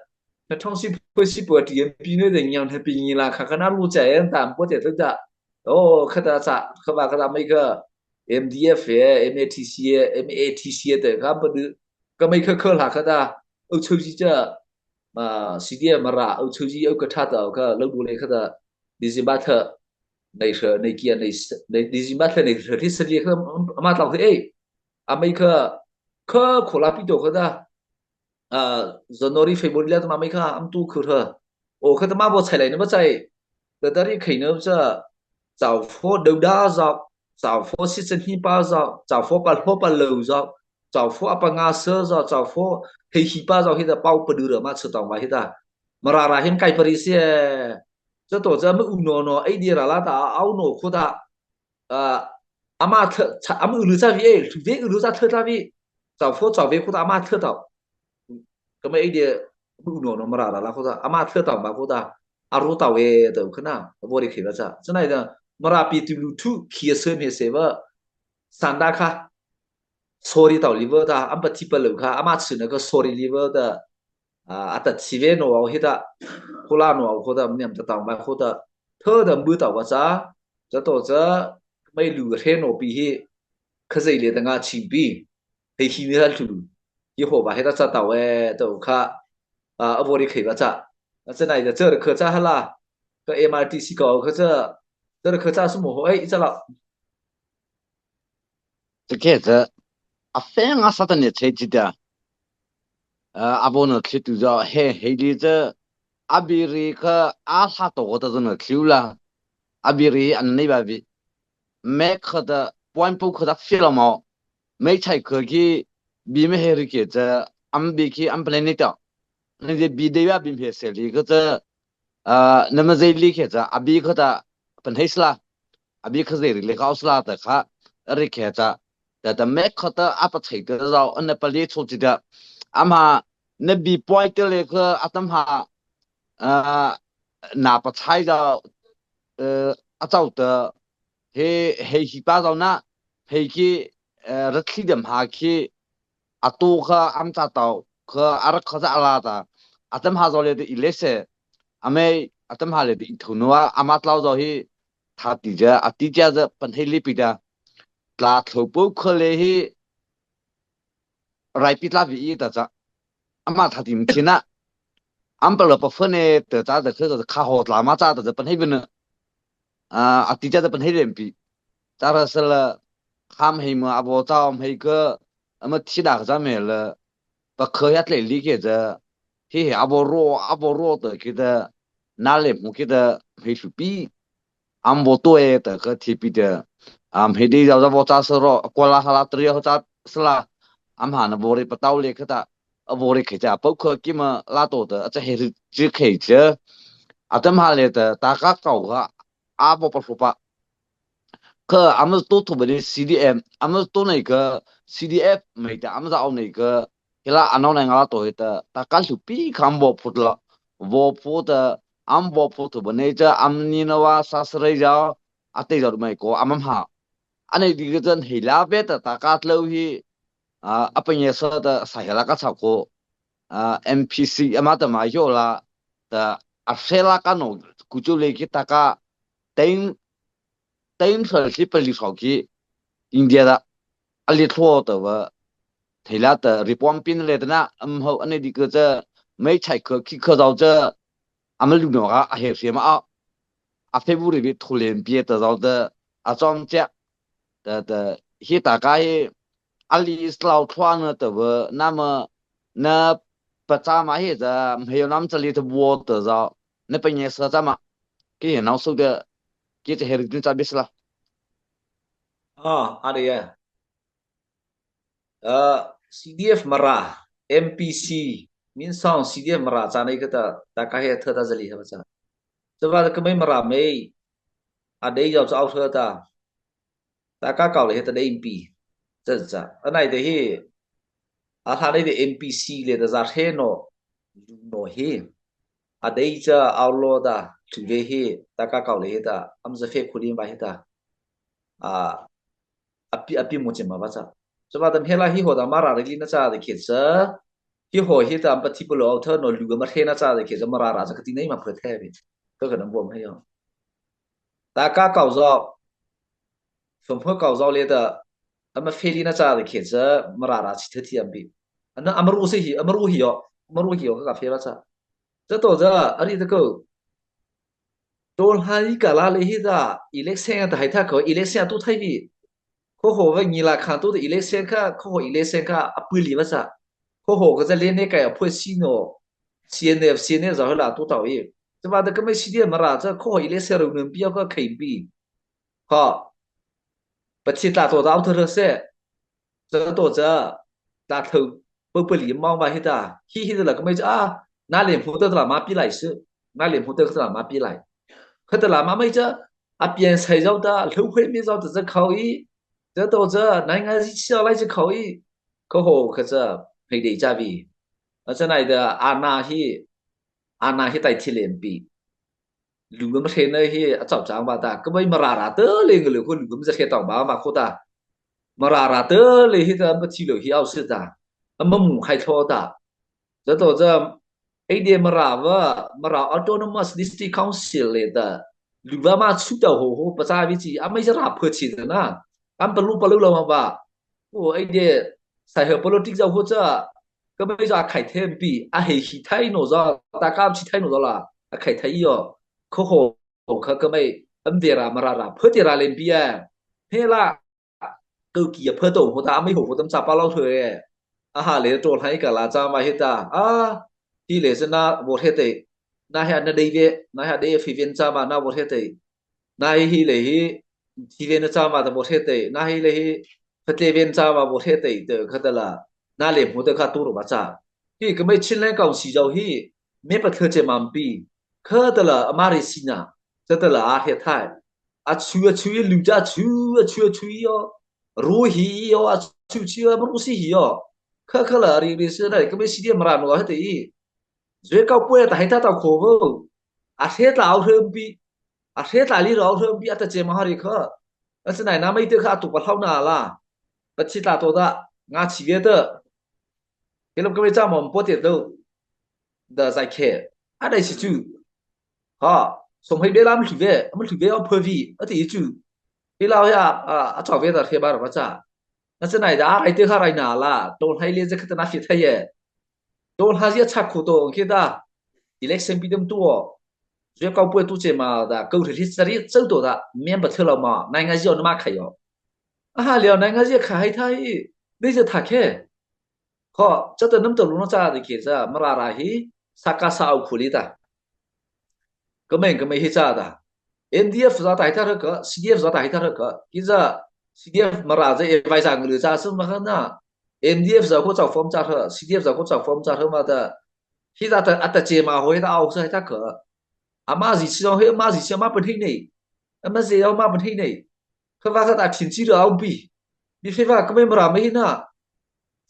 Na thong si pu si pu ti pi ne da ngiau na pi ngi la kha kha na lu cha en ta po te tu da. O kha ta cha kha ba kha ta mei ka M D F e, M A T C e, M A T C e te ka ba du. Ka mei kha kha la kha ta. Au chhôh zi cha. Ma C D F Mara, au chhôh zi au ka tha ta ka lo du le kha ta. December tha. Nei sa, nei kia, nei sa, nei December tha nei sa ti sa li kha ma tao he. A mei kha, kha kho la pi to kha da. A, January, February la ta ma mei kha, am tu khu tha. O kha ta ma bo chai lai na ba chai. Ta ta ri khai na cha, chau pho dau da zau, chau pho si chen hi pa zau, chau pho pa hlo pa lo zau, chau pho a pa nga sa zau, chau pho hei hi pa zau hi ta pau pa du ra ma cha tong ba hi ta. Mara ra him kai pa ri si e. Cha to cha ma u no no, ei di ra la ta, au no kho ta. A, ama thla, cha, ama u lu cha vi e, lu ve u lu cha thla ta vi. Chau pho chau ve kho ta ama thla ta. Ka ma ei di u no no Mara ra la kho ta, ama thla ta ma kho ta. A ro ta ve ta u kha na, a bo ri khi ba cha. Cha nai da, Mara pi tu lu tu, khi a se me se ba. San da kha. Sorry tau li ba ta, am pa ti pa lo kha, ama chu na ka sorry li ba ta. A, a ta thi ve no au hi ta. Kho la no au kho ta, niam ta tau ma kho ta. Tho da bu tau ba cha. Cha to cha, mei lu he no pi hi. Kha zei le ta nga chim pi. Hei hi ni ha lu. Hi ho ba he ta cha tau e, to kha. A, a bo ri khai ba cha. A cha nai da cha kha cha ha la. Ka M R T C ka kha cha. Cha kha cha su mo ho, ei, cha la. Te khe cha, a fe nga sa ta ne che chi ta. A, a bo na thli tu za he, he li cha, a bi ri kha, a sa to ko ta za na thli u la. A bi ri an nei ba bi. Me kha ta, point pu kha ta fi la mo. Mei chai kha ki, bi me he ri ke cha, am bi ki, am plan ni ta. Ni de bi de ba bi me se li kha cha, a, na ma zei li khe cha, a bi kha ta, pan hei sla. A bi kha zei ri le kha u sla ta kha, a ri khe cha. Ta ta me kha ta, a pa chai ta zau, a na pa li cho chi ta. Am ha, na bi point te le kha, a tam ha, a, na pachai zao, eh, a chao ta, he, he hi pa zao na, he ki, eh, rathi dem ha ki, a to kha am cha tao, kha a rak kha za a la ta, a tam ha zao le te i le se, a mei, a tam ha le te i thu no a, a ma tlao zao hi, tha ti ja, a ti ja za pan he li pi da, tla tho po kha le hi, rai pi tla vi i ta cha. Ama tha ti mthina. Am pa la pa fa ne ta cha ta kha ta kha ho tla ma cha ta ta pan hei bin. A, a ti cha ta pan hei lem pi. Cha ra sa la kham hei ma a vo cha om hei ka. Ama thi da ka cha me la. Pa kha ya tle li ke cha. Hi he a vo ro, a vo ro ta ki ta. Na lem hu ki ta hei su pi. Am vo to e ta ka thi pi ta. Am he di zao za vo cha sa ro, ko la ha la tri ho cha sa la. Am ha na vo ri pa tao le ka ta. A vo ri ke cha pau kha ki ma la to ta, a cha he ri chi ke cha. A tam ha le ta, ta ka kau ha. A vo pa so pa. Kha am to to ba ni C D M, am to nei ka C D F mai ta, am za au nei ka. Hi la a nau nei nga la to he ta, ta ka su pi kham vo phu la. Vo phu ta, am vo phu to ba nei cha, am ni na wa sa sa rei za, a te za mai ko, am am ha. A nei di ka chan hei la ve ta, ta ka tlo hi, a, a pa nye sa ta sa he la ka cha ko, a, M P C, a ma ta ma yo la, ta, a se la ka no, ku chu le ki ta ka, tem, tem sa si pa li so ki, India da, a li tho ta va, thei la ta, reform pin le ta na, am ho, a nei di ka cha, mai chai ka, ki ka zao cha, a ma lu no ka, a he se ma a, a February bi thu len pi ta zao ta, a chom cha, ta, ta, hi ta ka hi, a li slao thua na ta va, na ma, na pa cha ma hi ta, hei nam cha li ta vo ta za, na pa nye sa cha ma, ki he nau su ta, ki ta he ri tin cha bi sla. Ah, a de ya. Ah, C D F Mara, M P C, min sang C D F Mara cha nei ka ta, ta ka he tha ta za li ha cha. Cha va ka mai Mara mai, a de yau cha au tha ta. Ta ka kau le he ta dei M P. Cha cha. A nai te hi. A hla nei te M P C le ta za he no. Lu no hi. A dei cha au lo ta. Thu ve hi. Ta ka kau le he ta. Am za fe khu lin ba he ta. A, a pi, a pi mo che ma ba cha. Cha ba ta he la hi ho ta Mara ri li na cha de khe cha. Hi ho hi ta am pa thi pa lo au tha no lu ma he na cha de khe cha Mara ra cha ka ti nei ma phe the ve. Ka ka nam bo ma yo. Ta ka kau zo. Fam ho kau zo le ta, ama fe li na cha de khe cha, Mara ra chi the ti am bi. Ana ama ru se hi, ama ru hi yo, ama ru hi yo ka ka fe ba cha. Cha to cha, a ri ta ko. To ha i ka la le hi ta, election ta hai ta ko, election tu thai bi. Ko ho va ngi la khan tu ta election ka, ko ho election ka, a pu li ba cha. Ko ho ka cha le ne ka ya phu si no, C N F, C N F za ho la tu ta wi. Cha ba ta ka mai si de Mara cha, ko ho election ro num bi yo ka kai bi. Kha, pa chi ta to ta au tha se. Cha to cha, ta tho, pa pa li mau ba hi ta. Hi hi la ka mai cha, a, na le mu ta la ma pi lai se. Na le mu ta la ma pi lai. Kha ta la ma mai cha, a pian sai zau ta, lo hoi mi zau ta cha khau i. Cha to cha, nai nga zi chi lai cha khau i. Ko ho kha cha, hei dei cha bi. A cha nai ta, a na hi, a na hi tai thi len bi. Lu ma he na hi a chau chang ba ta, ka bai Mara ra te le ngi le ko lu ma he tau ba ma ko ta. Mara ra te le hi ta ma chi lo hi au si ta. A ma mu khai tho ta. Za to za, ei de Mara va, Mara Autonomous District Council le ta. Lu va ma chu ta ho ho pa cha vi chi, a mai za ra phe chi ta na. Am pa lu pa lu lo ma ba. O ei de, sai ho politics za ho cha. Ka mai za khai the bi, a hei hi thai no za, ta ka chi thai no za la, a khai thai yo. Ko ho, ko ka ka mai, am de ra Mara ra, phe de ra len bi a. He la, ko ki a phe to ho ta, a mai ho ho tam cha pa lo thue. A ha le to hai ka la cha ma he ta. A, hi le se na, vo he te. Na he na dei ve, na he dei fi ven cha ma, na vo he te. Na hi hi le hi, thi ven cha ma ta vo he te. Na hi le hi, phe te ven cha ma vo he te, te ka ta la. Na le mu te ka tu ro ba cha. Hi ka mai chin le ka si zau hi, me pa the che ma bi. Ka ta la, a ma ri si na. Cha ta la, a he thai. A chu, a chu, i lu cha chu, a chu, a chu, i yo. Ru hi, i yo, a chu, chu, a ru si hi yo. Ka ka la, ri, ri si na, ka mai si de Mara no he te i. Zwe ka pwe ta hai ta ta ko vo. a hre ta aw hre pi, a hre ta li aw hre pi, a ta che ma ha ri kha. A se nai na mai te kha tu pa hlau na la. Pa chi ta to da, nga chi ve ta. Ke lo ka ve cha mo po te to. Da zai khe. A dai si chu. Ha, som hei be la ma hlu ve, ma hlu ve aw pha vi, a ti chu. Ke la ya, a, a cha ve da hre ba ra ba cha. Na se nai da, a rai te kha rai na la, to hai le ze kha ta na fi thai ye. To ha zia cha khu to, ke da. Election bi dem tu o. Zia kau pue tu che ma da, kau hri hri sari chau to da, mem ba thela ma, nai nga zia na ma khai yo. A ha leo, nai nga zia khai hai thai, dei zia tha khe. Kho, cha ta nam ta lu na cha de ke cha, Mara ra hi, sa ka sa au khu li ta. Ka meng ka mei hi cha da. M D F za ta hi ta ra ka, C D F za ta hi ta ra ka. Ki za, C D F Mara za e vai za ngi lu cha su ma kha na. M D F za ko cha form cha ra, C D F za ko cha form cha ra ma da. Hi za ta, a ta che ma ho hi ta au sa hi ta ka. Ama zi si he, ama zi si ama pahnih nei. Ama zi ama pahnih nei. Kha va kha ta thin chi ra au bi. Bi fe va ka mei Mara mei hi na.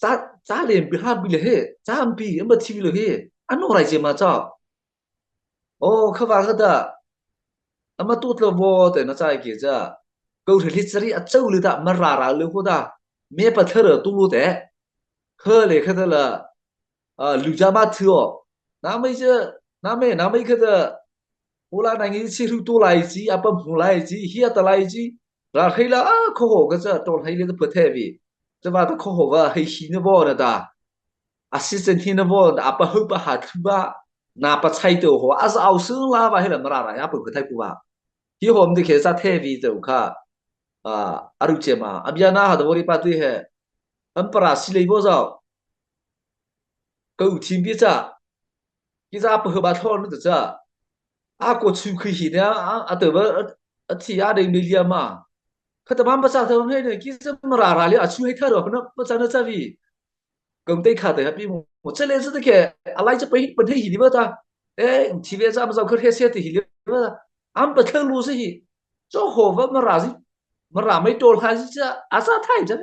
Cha, cha le bi ha bi le he. Cha bi, ama thi bi le he. Ano rai che ma cha. O, kha va kha ta. Ama tu tla vo te na cha ke cha. Kau hri hri sari a chau le ta, Mara ra le ko ta. Me pa thara tu lu te. Kha le kha ta la. A, lu cha ma thu o. Na mei cha, na mei, na mei kha ta. Ula na ngi si hru tu lai chi, a pa mu lai chi, hi a ta lai chi. Ra hei la, a, kho ho ka cha, to hei le ta pha the vi. Cha va ta kho ho va, hei hi na vo na ta. Assistant hi na vo na, a pa hu pa ha thu ba. Na pa chai to ho, a za au sung la va hei la Mara ra, ya pa pha thai pu ba. Hi hom de ke cha the vi to kha. A, a ru che ma. A bia na ha da vo ri pa tu he. Am Mara si le vo zau. Kau thim bi cha. Ki za pa hu ba thon ta cha. A ko chu khi hi ne a, a ta ba, a thi a dei me lia ma. Kha ta ma ba cha ta he ne, ki za Mara ra le a chu hei tha ro na, ba cha na cha vi. Kau tei kha ta ha pi mo. Mo cha le cha ta ke, a lai cha pa hi, pa hei hi li ba ta. E, thi ve cha ma zau kha he se ti hi li ba ta. Am pa thang lu se hi. Cho ho va Mara zi. Mara mei to ha zi cha, a cha thai cha.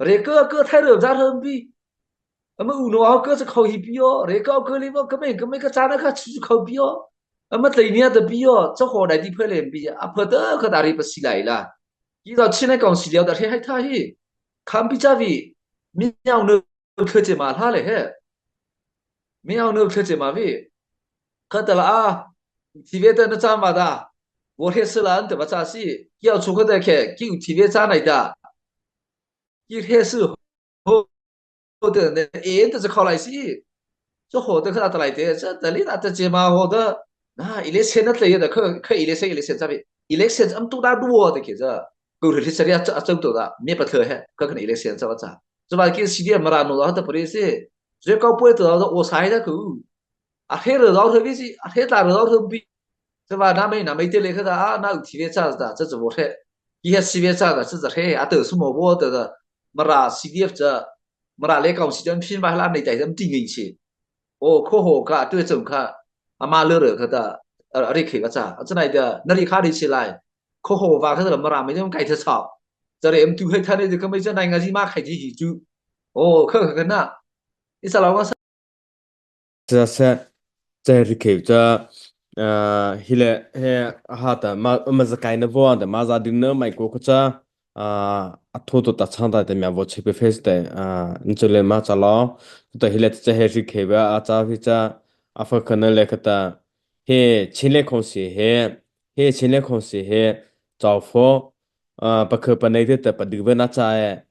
Re ka ka thai ro za ro bi. Ama u no a ka cha khau hi pi yo, re ka ka li vo ka mei, ka mei ka cha na kha chu khau pi yo. Ama tlei nia ta pi yo, cha ho dai ti phe le bi, a pha ta kha ta ri pa si lai la. Ki za chi na kong si liao da he hai tha hi. Kham pi cha vi, mi yao no phe che ma hla le he. Mi yao no phe che ma vi. Kha ta la a, thi ve ta na cha ma da. Vo he se la an ta ba cha si. Ki yao chu kha ta ke, ki u thi ve cha nai da. Ki he se ho, ho te ne, e te se kho lai si. Cho ho te kha ta lai te, cha ta li na ta che ma ho da. Na, election na tle da, kha, kha election, election cha bi. Election am tu da duo te ke cha. Ko hri hri sari a cha, a cha to da. Me pa the he, ka kan election cha ba cha. Cha ba ki C D F Mara no da ha ta pre si. Je kau pue to da o sai da ku. A he ro da he bi si, a he ta ro da he bi. Cha va na mei, na mei te le kha ta, a, na u thi ve cha da, cha cha vo he. Ki he si ve cha da, cha cha he, a to su mo vo ta da. Mara C D F cha, Mara le kau si dan phin ba la nei tai dam ti ngi si. O, kho ho ka, a to chung kha, a ma le re kha ta, a, a ri khe ba cha, a cha nai da, na ri kha ri si lai. Kho ho va kha ta Mara mei dam kai ta cha. Cha re am tu he tha ne de ka mei cha nai nga zi ma khai ji hi chu. O, kha kha kha na. I sa la nga sa. Cha se, cha ri khe cha, a, hi le, he, ha ta, ma, ma za kai na vo, ta ma za ding na mai ko ko cha, a, a tho to ta chang ta te mia vo che pe face te, a, n chu le ma cha lo, ta hi le cha he ri khe ba, a cha hi cha, a fa kha na le kha ta, he, Chinland Council he, he, Chinland Council he, chau pho, a, pa kha pa nei te ta pa du ve na cha e,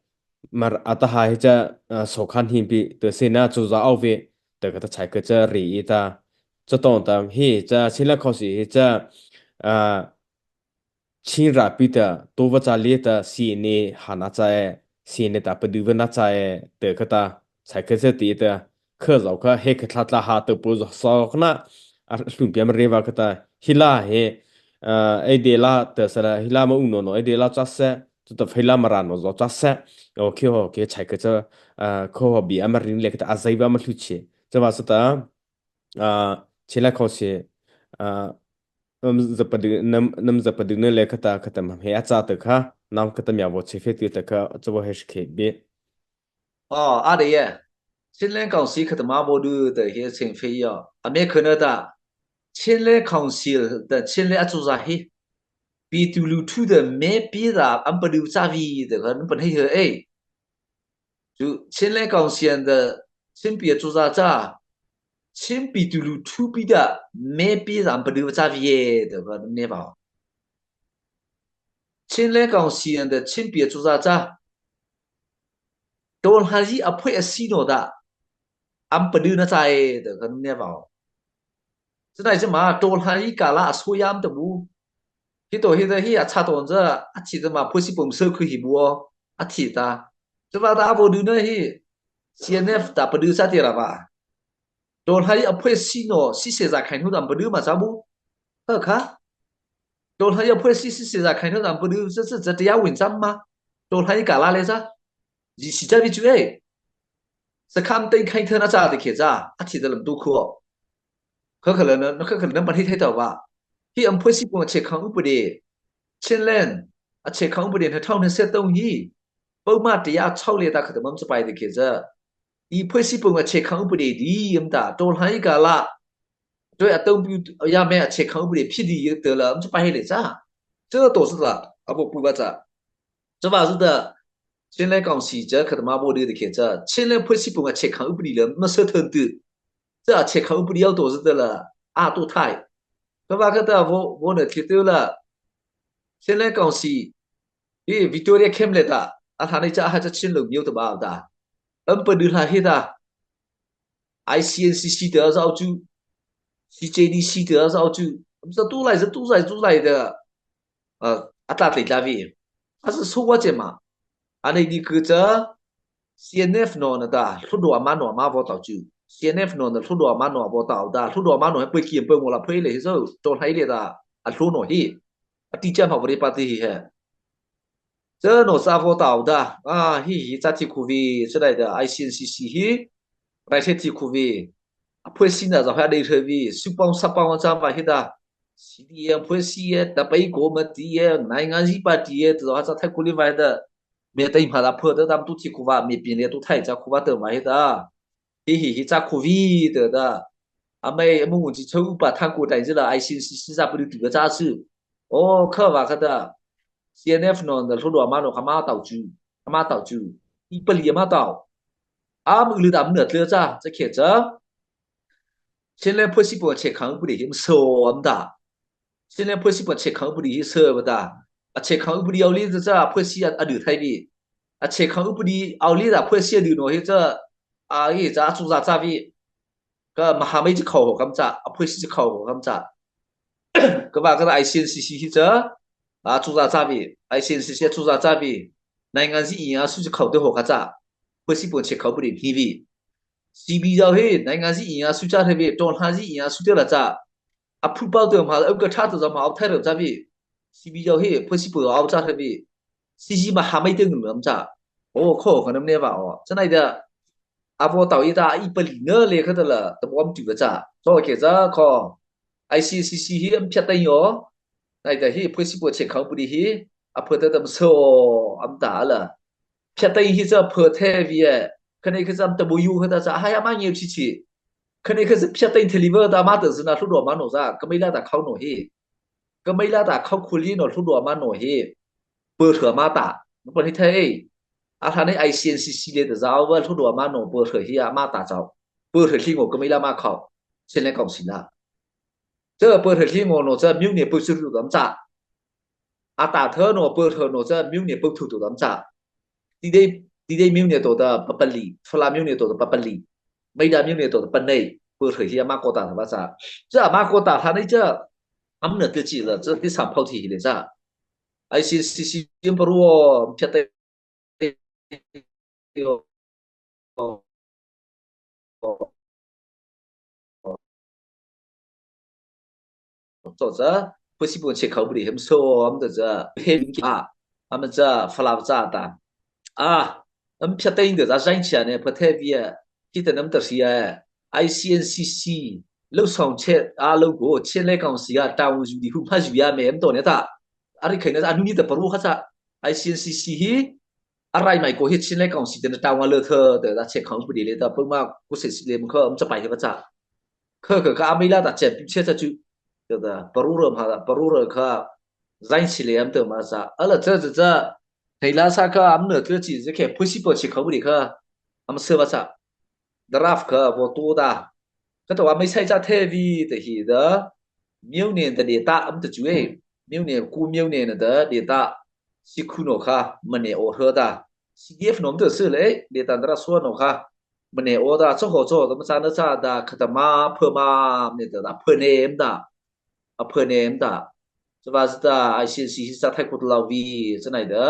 Mar a ta ha hi cha, a, so khan hin pi, te se na chu za au ve, te ka ta chai ka cha ri i ta. Cha tong ta hi cha, Chinland Council hi cha, a, Chin ra pi ta, to va cha le ta, si ne ha na cha e, si ne ta pa du ve na cha e, te ka ta chai ka cha ti ta. Kha zau kha he kha thla thla ha to pu zo so kna, a hlum pia ma re va kha ta, hi la he, a, ei de la ta sa la, hi la ma u no no, ei de la cha se, chu ta phei la ma ra no zo cha se, o khe ho khe chai kha cha, a, kho ho bi a ma ring le kha ta a zai va ma hlu che, cha va sa ta, a, che la kho se, a, nam za pa du, nam, nam za pa du ne le kha ta, kha ta ma he a cha ta kha, nam kha ta mia vo che fe tu ta kha, cha vo he shi khe bi. Aw, a de ye. Chinland Council kha ta ma bo du ta he ching fe yo. A me kha na ta. Chinland Council ta Chinland a chuzah hi, Pi Tulu Thu ta me pi ta ama padu cha vi ta kha nama pahno he ei. Chu Chinland Council ta Chin Pi a chuzah cha, Chin Pi Tulu Thu pi ta me pi ta ama padu cha vi e ta kha nama pahno. Chinland Council ta Chin Pi a chuzah cha, Tawlhai a phuah a si no ta ama padu na cha e ta kha nama pahno. Chana ei chama Tawlhai kala a so yam ta bu. Hi to hi ta hi a cha to cha a thi ta ma phuah si pum so khu hi bu o. A thi ta. Chava ta a vo du na hi. C N F ta padu cha ti ra ba. Tawlhai a phuah si no si se za khai no ta ama padu ma cha bu. He kha. Tawlhai a phuah si si se za khai no ta ama padu cha cha cha ti ya win cha ma. Tawlhai kala le cha. Ji si cha vi chu ei. Sa kham tei khai thana cha te khe cha. A thi ta lam tu khu. Kha kha la na, kha kha la na ma hi thai ta ba. Hi ama phuah si pum a chhao khang u pu de. Chinland a chhao khang u pu de na thao na se tong hi. Pau ma te ya chao le ta kha ta mam cha pai te khe cha. I phuah si pum a chhao khang u pu de di ama ta. Tawlhai kala. Tui a tong pi ya me a chhao khang u pu de phi di ta la ama cha pai le cha. Cha to sa la. A vo pu ba cha. Chava zu ta, Chinland Council cha kha ta ma bo de te khe cha, Chinland phuah si pum a chhao khang u pu di la, ma sa thon tu. Cha a chhao khang u pu di yao to zu ta la, a to thai. Kha ba kha ta vo, vo na thi tu la, Chinland Council, hi Victoria Camp le ta, a tha nei cha ha cha Chin lo miu ta ba ta. Ama padu la hi ta. I C N C C ta zao chu, C J D C ta zao chu, za tu lai, za tu lai, tu lai ta, a, a ta tlai tla vi. A za so wa che ma. A nei di ku cha, C N F no na ta, hludo ama no ama vo tao chu. C N F no na hludo ama no vo tao ta, hludo ama no he pui ki em pui mo la pui le hi zo, to lai le ta, a hlu no hi. A ti cha ma vo re pa ti hi he. Cha no cha vo tao ta, a, hi hi cha ti khu vi, cha dai ta, I C N C C hi, rai se ti khu vi, a phuah si na za ha dei re vi, su pang sa pang cha ma hi ta, C D A phuah si e, ta pai ko ma ti e, naingan ji pa ti e, ta ha cha thai khu li va hi ta, me tai ma la phuah ta tam tu ti khu va, me pin le tu thai cha khu va ta ma hi ta. Hi hi hi cha khu vi ta ta. A mai a mu ngun chi chau pa thang ko tai ji la, I C N C C cha pa du tu cha su. O kha va kha ta. C N F no na hludo ama no kha ma tao chu. Ama tao chu. I pali ama tao. Ama u lu ta ama na tle cha, cha khe cha. Chinland phuah si pum a chhao khang u pu di hi ama so ama ta. Chinland phuah si pum a chhao khang u pu di hi so ba ta. A chhao khang u pu di yao li ta cha phuah si a, a du thai vi. A chhao khang u pu di yao li ta phuah si a du no hi cha. A hi cha a chu za cha vi. Ka mahamai chi khao ho kam cha, a phuah si chi khao ho kam cha. Ka ba ka I C N C C hi cha, a chu za cha vi, I C N C C a chu za cha vi. Naingan ji i a su chi khao te ho ka cha. Phuah si pum chhao khang u pu di hi vi. C B zao hi, naingan ji i a su cha the vi, ton ha ji i a su te la cha. A phu pao te ma, a ka tha te za ma, a thai ra cha vi. C B zao hi, phuah si pum a cha the vi. C G mahamai te ngun lam cha. O kho ka nam ne va o. Cha nai da. A vo tao i ta i pali na le kha ta la, ta bom tu va cha. Cho ke cha kho. I C N C C hi ama pha tai yo. Nai ta hi phuah si pum chhao khang u pu di hi. A phuah ta tam so ama ta la. Pha tai hi cha phuah the vi e. Kha nei kha cha ama ta bu yu kha ta cha. Hai ama ngiu chi chi. Kha nei kha cha pha tai the li va ta ama ta zina hludo ama no cha. Ka mai la ta khao no hi. Ka mai la ta khao khu li no hludo ama no hi. Phuah ama ta. Mo pa hi the. A tha nei I C N C C le ta zao va hludo ama no phuah hi ama ta zao. Phuah li ngo ka mai la ma khao. Chinland Council la. Cha phuah li ngo no cha miu ne phuah su ru dam cha. A ta the no phuah no cha miu ne phuah thu tu dam cha. Ti dei, ti dei miu ne to ta pa pali, Fala miu ne to ta pa pali. Maida miu ne to ta pa nei, phuah hi ama ko ta va cha. Cha ama ko ta tha nei cha. Ama na te chi la, cha ti sam phao thi hi le cha. I C N C C pa ru o, pha tai to cha, phuah si pum chhao khang u pu di hi ama so, ama ta cha, he ki a, ama cha, Fala cha ta. A, ama pha tai ta cha, zai cha ne, phuah the vi a, ki ta nam ta si a, I C N C C, lo song che, a lo go, Chinland Council a, ta u ju di hu ma ju ya me, ama to ne ta. A ri khai na, a nu ni ta pa ru kha cha. I C N C C hi, a rai mai ko hi Chinland Council te na ta wa le the, ta, ta chhao khang u pu di le ta, pa ma ku se si le mo kha, ama cha pai he va cha. Kha kha kha amâ la ta chhie pi chhie cha chu. Cha ta parura ma ta parura kha zain si le am ta ma cha. Ala cha cha cha. Thei la sa kha am na cha chi cha khe phusi pa chi kha bu di kha. Am se ba cha. Draft kha vo to ta. Kha ta wa mei sai cha the vi ta hi ta. Miu ne ta de ta am ta chu e. Miu ne ku miu ne na ta de ta. Si khu no kha ma ne o he ta. C D F no am ta se le de ta dra so no kha. Ma ne o ta cha ho cha ta ma cha na cha ta kha ta ma phe ma ne ta ta phe ne am ta. A phe ne am ta. Cha ba cha ta I C N C hi cha thai ku ta lau vi cha nai ta.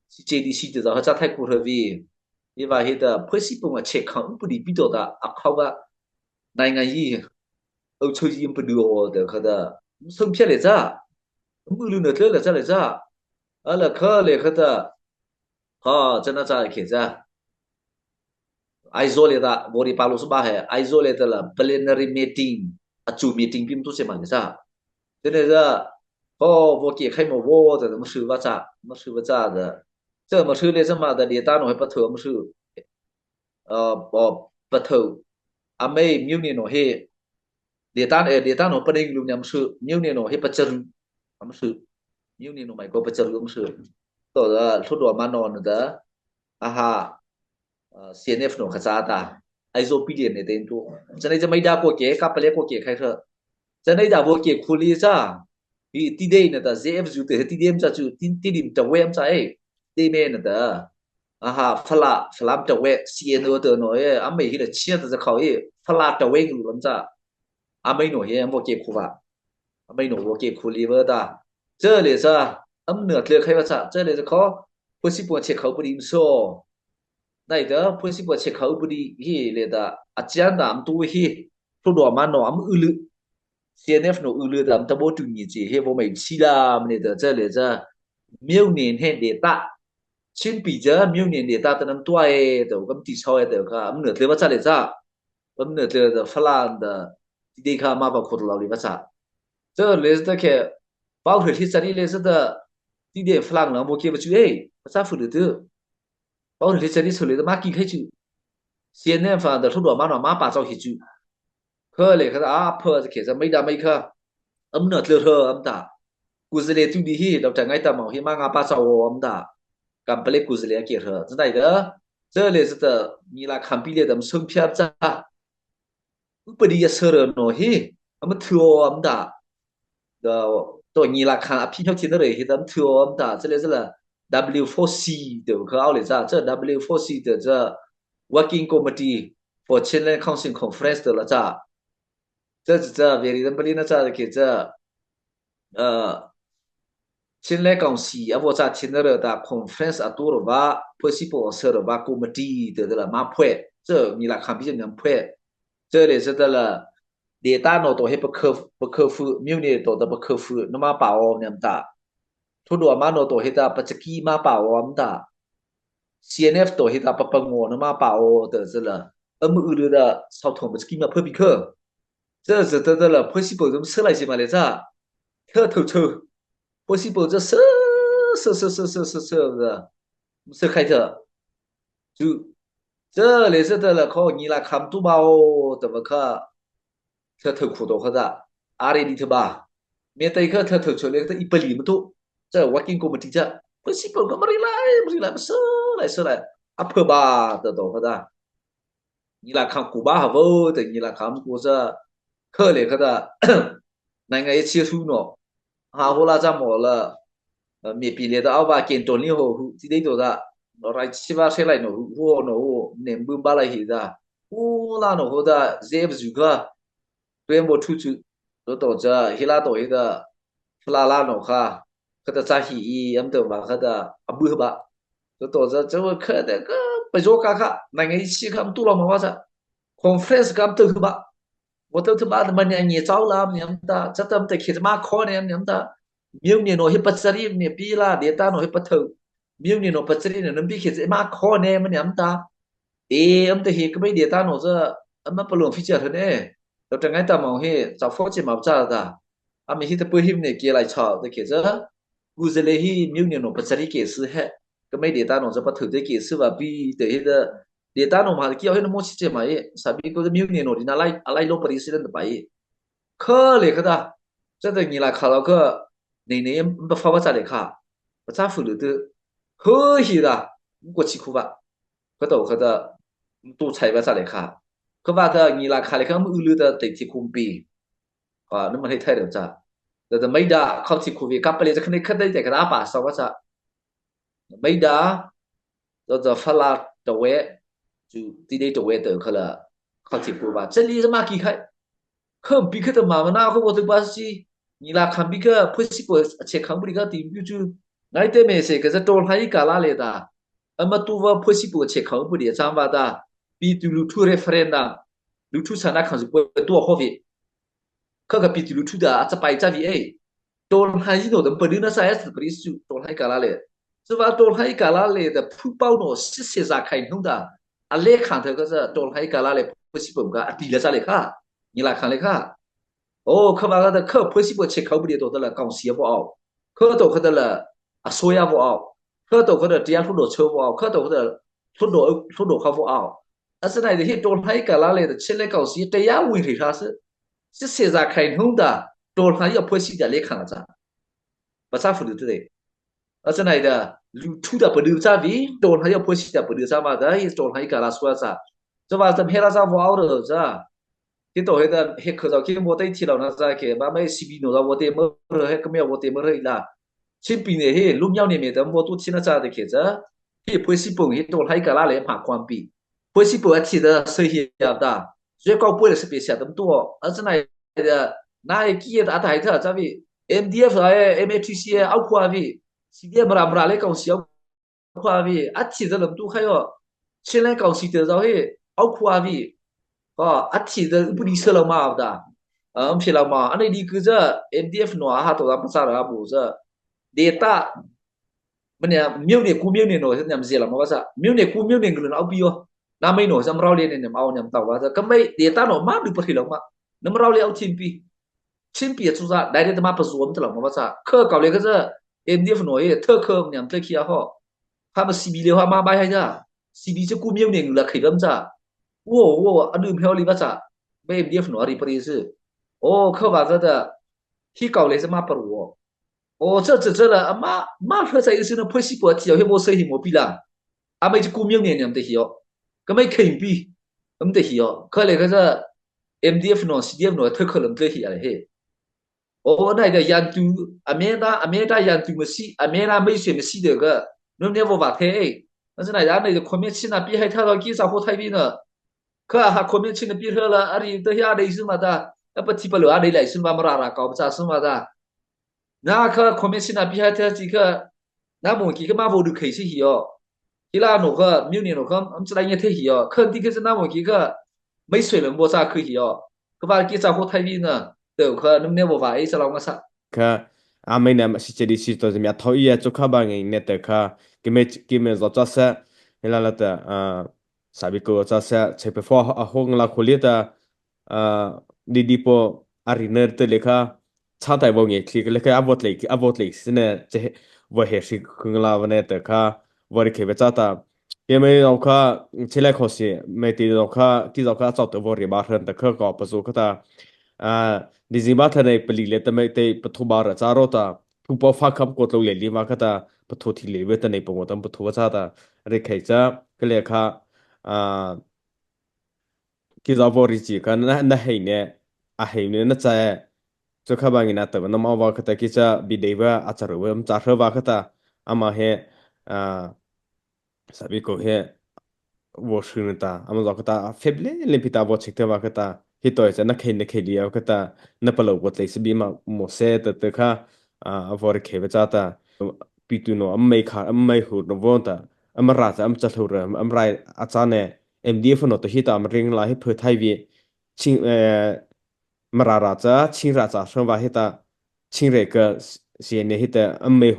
C J D C ta cha thai ku he vi. Hi va hi ta phusi pa ma che khang u pu di pi to ta a khau ga. Nai ngai yi. Au cho yi pu du o ta kha ta. Sung phe le cha. Mu lu na tle le cha le cha. Ala kha le kha ta. Kha cha na cha khe cha. Aizawl le ta, Vori Palo su ba he, Aizawl le ta la plenary meeting, a chu meeting pim tu se ma le cha. Cha ne cha, kha vo ke khai mo vo ta ma su ba cha, ma su ba cha da. Cha ma su le cha ma da le ta no he pa tho ma su. Uh, pa tho. Amei miu ne no he. Le ta, eh, le ta no pa ne lu ne ma su, miu ne no he pa cha ru. Ma su. Miu ne no mai ko pa cha ru ma su. To da, thu do ma no na da. Aha. Uh, C N F no kha cha ta. Aizawl pi le ne ten tu. Cha nai cha mai da ko ke, ka pa le ko ke khai kha. Cha nai da vo ke khu li cha. Hi ti de na ta Z F zu te ti de am cha chu, ti, ti dim ta we am cha e. Ti me na ta. Aha, phala, phala am ta we, C N O te no e. Amei hi la chia ta cha khau e. Phala ta we ngu lam cha. Amei no he, am vo ke khu va. Amei no vo ke khu li va ta. Cha le cha. Am na tle khai va cha. Cha le cha kha. Phusi pa che khau pu di so. Nai ta, phusi pa che khau pu di hi le ta. A chian ta am tu hi. Thu do ma no am u lu. C N F no u lu ta am ta bo tu ni chi he vo mai chi la ma ne ta cha le cha. Miu ne he de ta. Chin pi cha miu ne de ta ta nam tua e ta kam ti sao e ta kha am ne tle ba cha le cha. Am ne tle ta phalan ta ti de kha ma ba khot lau le ba cha. Cha le ta khe pau he hi cha ni le cha ta ti de phalang la mo ke ba chu e. Ba cha fu le tu. Pau le cha ni so le ma ki khai chu. C N F a da thu do ma no ma pa chau hi chu. Kha le kha a pha khe cha mai da mai kha. Am na tle he am ta. Ku ze le tu di hi Doctor Ngai Ta Maung hi ma nga pa chau am ta. Kam pa le ku ze le a ke he. Cha dai da. Cha le cha ta ni la kham pi le dam sung phia cha. Upadi ya sara no hi, ama thuo am da. Da, to ni la khan a phi no thi na re hi dam thuo am da, cha le cha la W four C de kha au le cha, cha W four C de cha Working Committee for Chinland Council Conference de la cha. Cha cha cha, very dam pali na cha ke cha. Uh, Chinland Council a vo cha thina ra ta conference a tu ra va, phusi pa sa ra va committee te de la ma phwe, cha ni la kham pi cha nam phwe. Cha le cha ta la, de ta no to he pa kha, pa kha fu, miu ne to ta pa kha fu, na ma pa o nam ta. Thu do ma no to he ta pa cha ki ma pa o am ta. C N F to he ta pa pa ngo na ma pa o ta cha la. Am u lu da sao thong pa cha ki ma phwe pi kha. Cha cha ta ta la phusi pa cha sa lai si ma le cha. Kha tho cho. Phusi pa cha sa, sa, sa, sa, sa, sa, sa, sa. Sa khai cha. Chu. Cha le cha ta la kho ni la kham tu ba o ta ba kha. Cha tho khu to kha da. A re di ta ba. Me tai kha cha tho cho le ta i pali ma tu. Cha working committee cha. Phusi pa ka ma ri lai, ma ri lai, ma sa lai, sa lai. A pha ba ta to kha da. Ni la kham ku ba ha vo, te ni la kham ku sa, kha le kha da, nai ngai chi hu no, ha ho la cha mo la, me pi le da au ba ken to ni ho hu, ti dei to da, no rai chi ba se lai no hu, hu ho no hu, ne bu ba lai hi da, hu la no ho da, Z F zu kha, tuen bo thu chu, to to cha, hi la to hi da, fla la no kha, kha ta cha hi i, am to ba kha da, a bu ba, to to cha, cha kha da, kha, pa zo ka kha, nai ngai chi kha, am tu lo ma ba cha, conference kam tah ba. Bo tah ba ma ne nge chau la niam ta, cha tam te khe ma kho ne niam ta. Miu ne no hi pachari ne pi la, de ta no hi patho. Miu ne no pachari ne nam pi khe ma kho ne ma niam ta. E am te hi ka bai de ta no cha, am na palong feature ne. Doctor Ngai Ta Maung hi, cha fo che ma cha ta. Am hi ta pu him ne ke lai cha, te khe cha. Ku ze le hi miu ne no pachari ke su he. Ka mai de ta no cha patho te ke su ba pi te hi ta. Dei ta no ma ki o he no mo chi che ma e. Sabi ko mi ne no ri na lai, a lai lo president ba e. Kha le kha ta. Cha ta ngi la kha lo kha. Nei nei em ba fa ba cha le kha. Ba cha fu lu tu. Ho hi da. Ko chi khu ba. Kha to kha ta. Tu chai ba cha le kha. Kha ba ta ngi la kha le kha mu lu ta te ti kum pi. A, nama hei thai rau cha. Da da mai da khau thi khu vi ka pale cha khane kha dai te kha da pa sa wa cha. Mai da, da da fa la ta we, chu ti dei ta we ta kha la khau thi khu ba. Cha li ma ki khai. Kham pi kha ta ma ma na kha wo ta ba si. Ni la kham pi kha phu si ko a che khang bu ri kha ti bu chu. Ngai te me se ka za tol hai ka la le da. Ama tu va phu si ko che khang bu ri cha ba da. Pi tu lu thu referendum. Lu thu sa na khang zu ko tu ho vi. Kha ka pi ti lu thu da a cha pai cha vi e. Tol hai no da pa du na sa ya sa pri su tol hai ka la le. Sa va tol hai ka la le da phu pau no si se za khai no da. A le khan tha ka sa tol hai ka la le phu si pum ka a ti la sa le kha. Ni la khan le kha. O kha va da kha phu si pum che khau bu de to da la kong si ya bo au. Kha to kha da la a so ya bo au. Kha to kha da ti ya thu do cho bo au. Kha to kha da thu do thu do kha bo au. A sa nai de hi tol hai ka la le da che le kong si te ya wi ri ha se. Si se za khai no da tol hai ya phu si da le khan la cha. Ba cha fu lu tu de. A cha nai da, lu thu da pa du cha vi, tol hai ya phu si da pa du cha ma da, hi tol hai ka la sua cha. Cha va cha he la cha vo au ro cha. Ki to he da, he kha cha ki mo tai thi lo na cha ke, ba mai si bi no da vo te mo ro he ka me vo te mo ro i la. Chin pi ne he, lu miao ne me da vo tu thi na cha de ke cha. Hi phu si pung hi tol hai ka la le ma kwan pi. Phu si pung a thi da se hi ya da. Zwe kau pwe le se pe sia dam tu. A cha nai da, nai ki ya da ta hai tha cha vi. M D F a e, M A T C a, au khua vi. C D M ra mra le kong si au khua vi. A thi da lam tu khai o. Chin le kong si te zau he, au khua vi. Ko, a thi da u pu di se lo ma da. Am phi lo ma. A nei di ku za, M D F no a ha to da pa sa ra bu za. De ta, မနေ့မြို့နယ် ကိုမြို့နယ် နော် ညံ မစဲလာ မဝါစ မြို့နယ် ကိုမြို့နယ် ငလွန် အောက်ပြီးရော နားမင်း နော် စံရဝ်းလေး နဲ့ ညံ အောင် ညံ တောက် ဝါစ ကမဲ ဒေသ နော် မတူ ပထီ လောက် မ နမရဝ်း လေး အောက် ထင်ပြီး ချင်းပြည် အစိုးရ ဒါ တမ ပဇွန် တလောက် မဝါစ ခၢၣ် ကောက် လေး ကစ MDF နော် ရေ ထၢၣ် ခၢၣ် ညံ တၢ် ခံ အဟော့ ခါ မ စံဘီ လေး ဟော မ ဘၣ် ဟဲ ယ စံဘီ စ ကို မြို့နယ် ငလွန် ခေ ဘၣ် မစ အိ အိ အဒု မဟဲ လီ ဘၣ် စ မ MDF နော် အရံ ပရံ စ အိ ခၢၣ် ဘၣ် ကတ ဟံၣ် ကောက် လေး စ မ ပရူ အိ စ စ စ လႄႈ အမ မ လႄႈ စ အံၤ စ န ဖွဲ့စည်းပုံ အထံၣ် ဟဲ ဘိ စ ဟံၣ် မော် ပီ လႃႈ အမ့ၢ် စ ကို မြို့နယ် န့ၣ် မတ ဟံၣ် အီၤ ကမ့ၢ် ခဲ ပီ မတ ဟံၣ် အီၤ ခဲ လၢ ကစ MDF နော် CDF နော် ထၢၣ် ခဲ လၢ မတ ဟံၣ် အီၤ လႄႈ ဟဲ အိ န့ၣ် ဒီး ရန်သူ အမဲသား အမဲသား ရန်သူ မရှိ အမဲသား မိတ်ဆွေ မရှိ ဒီး က နု နဲ ဝ ဝ ထဲ အံၤ အစ န့ၣ် ဒီး န့ၣ် ဒီး ခွန်မင်း ဆင်း န ပစ် ဟဲ ထ ဒီး က့ စ ဟို ထဲ ပီ န ခႃႈ ဟႃ ခွန်မင်း ဆင်း န ပစ် ဟဲ လႄႈ အရံ တ ဟဲ အဒိ စ မ တႃႇ အ ပထံၣ် ပလႃႇ အဒိ လႆႈ စ မ မရႃႇ ရႃႇ ၵဝ်ႇ ပစ စ မ တႃႇ န ခႃႈ ခွန်မင်း ဆင်း န ပစ် ဟဲ ထဲ စ ခႃႈ န မွန်ကီ က မ ဝ ဒု ခဲ စ ဟံၣ် အီၤ ဟံၣ် လႃႈ နီႈ ခႃႈ မြို့နယ် နီႈ ခႃႈ အ မ စ တႃႇ ည ထဲ ဟံၣ် အီၤ ခၢၼ်ႇ တီႈ က စ န မွန်ကီ ခႃႈ မိတ်ဆွေ လႄႈ မ ဝ စ ခ ဟံၣ် အီၤ က ဘၣ် က့ စ ဟို ထဲ ပီ န တႄႉ ခႃႈ နု နဲ ဝ ဝ အံၤ စ လဝ် မ စ ခႃႈ အမ့ၢ် န မ စ စ ဒီ စ တီ စ မ အ ထီၣ် အံၤ အ စ ခ ဘၣ် င ဲ န တႄႉ ခႃႈ ကမ့ၢ် ကမ့ၢ် စီ စ စ ဟံၣ် လႃႈ လႃႈ တႄႉ အ စ ဘီ က စီ စ စ ပ ဖီ အ ဟို င လႃႈ ခိ လီ တႄႉ အ ဒ် ဒ် ပေႃး အရံ နႃႇ တႄႉ လႄႈ ခႃႈ သၢႆ တႆႇ ဝ င ချီ လႄႈ ခႃႈ အ ဝ တလႄႇ အ ဝ တလႄႇ စ န ၸ ဝ ဟဲ သီ ၶိုင် လႃႈ ဝ န တႄႉ ခႃႈ ဝ ရ ခဲ ဝ ၸ တႃႇ ကမ့ၢ် နီႈ ခႃႈ ဆ လႄႈ ခ စ မ တ နီႈ ခႃႈ က စီ ခ အ ၸ တ ဝ ရ ဘႃ ရ တ ခ က ပ စီ ခ တ အ ဒ် စ ဘႃ ထ န ပလီ လႄႈ တ မ တ ပ ထူ ဘႃ ရ ၸ ရီ တ ထူ ပေႃး ၾႃႉ ၶပ် ၵေႃႈ တ လႄႇ လီ မ ခ တ ပ ထူ ထီႇ လႄႇ ဝ တ န ပ ဝ တ ပ ထူ ဝ ၸ တ ရ ခဲ ၸ က လႄႈ ခ အ က စီ ဝ ရ ၸ ၶ န န ဟဲ ၼႄ အ ဟဲ ၼႄ န ၸ ၸ ၶ ဘႃ င န တ ဝ န မ ဝ ခ တ က စီ ဘီ ဒ ဝ အ ၸ ရ ဝ မ ၸ ရ ဝ ခ တ အ မ ဟဲ အ စ ဘီ ၵေႃႈ ဟဲ ဝ သု န တ အ မ စီ ခ တ ၽဵပ်ႈ လႄႈ လႄႈ ပီ တ ဝ ဆဵၵ်ႉ တ ဝ ခ တ ဟိ တေႃႇ ၸ န ခဲ န ခဲ လီ ယ ဝ ခ တ န ပလဝ် ဝ တ စ ဘီ မ မေႃ သႄ တ တ ၶ အ ဝ ရ ခဲ ဝ ၸ တ ပီ တူ နီႈ အ မ ၶ အ မ ႁူ န ဝ တ အ မ ရ ၸ အ မ ၸ ထူ ရ အ မ ရ အ ၸ ၼႄ MDF နီႈ တ ဟိ တ မ ရ င လႃႈ ဟိ ၽိူဝ်ႇ ထႆး ဝ ၶျိင်း ဢိူဝ်ႇ မရႃႇရႃႇၸႃႉ ၶျိင်းရႃႇၸႃႉ သမ်ႉဝႃႈ ႁဵတ်းတႃႇ ၶျိင်းရႄႇၵေႃႈ သီႇဢႅၼ်ႇဢႅလ်ႇဢေႇ ႁဵတ်းတႃႇ ဢမ်ႇမႆႈႁူ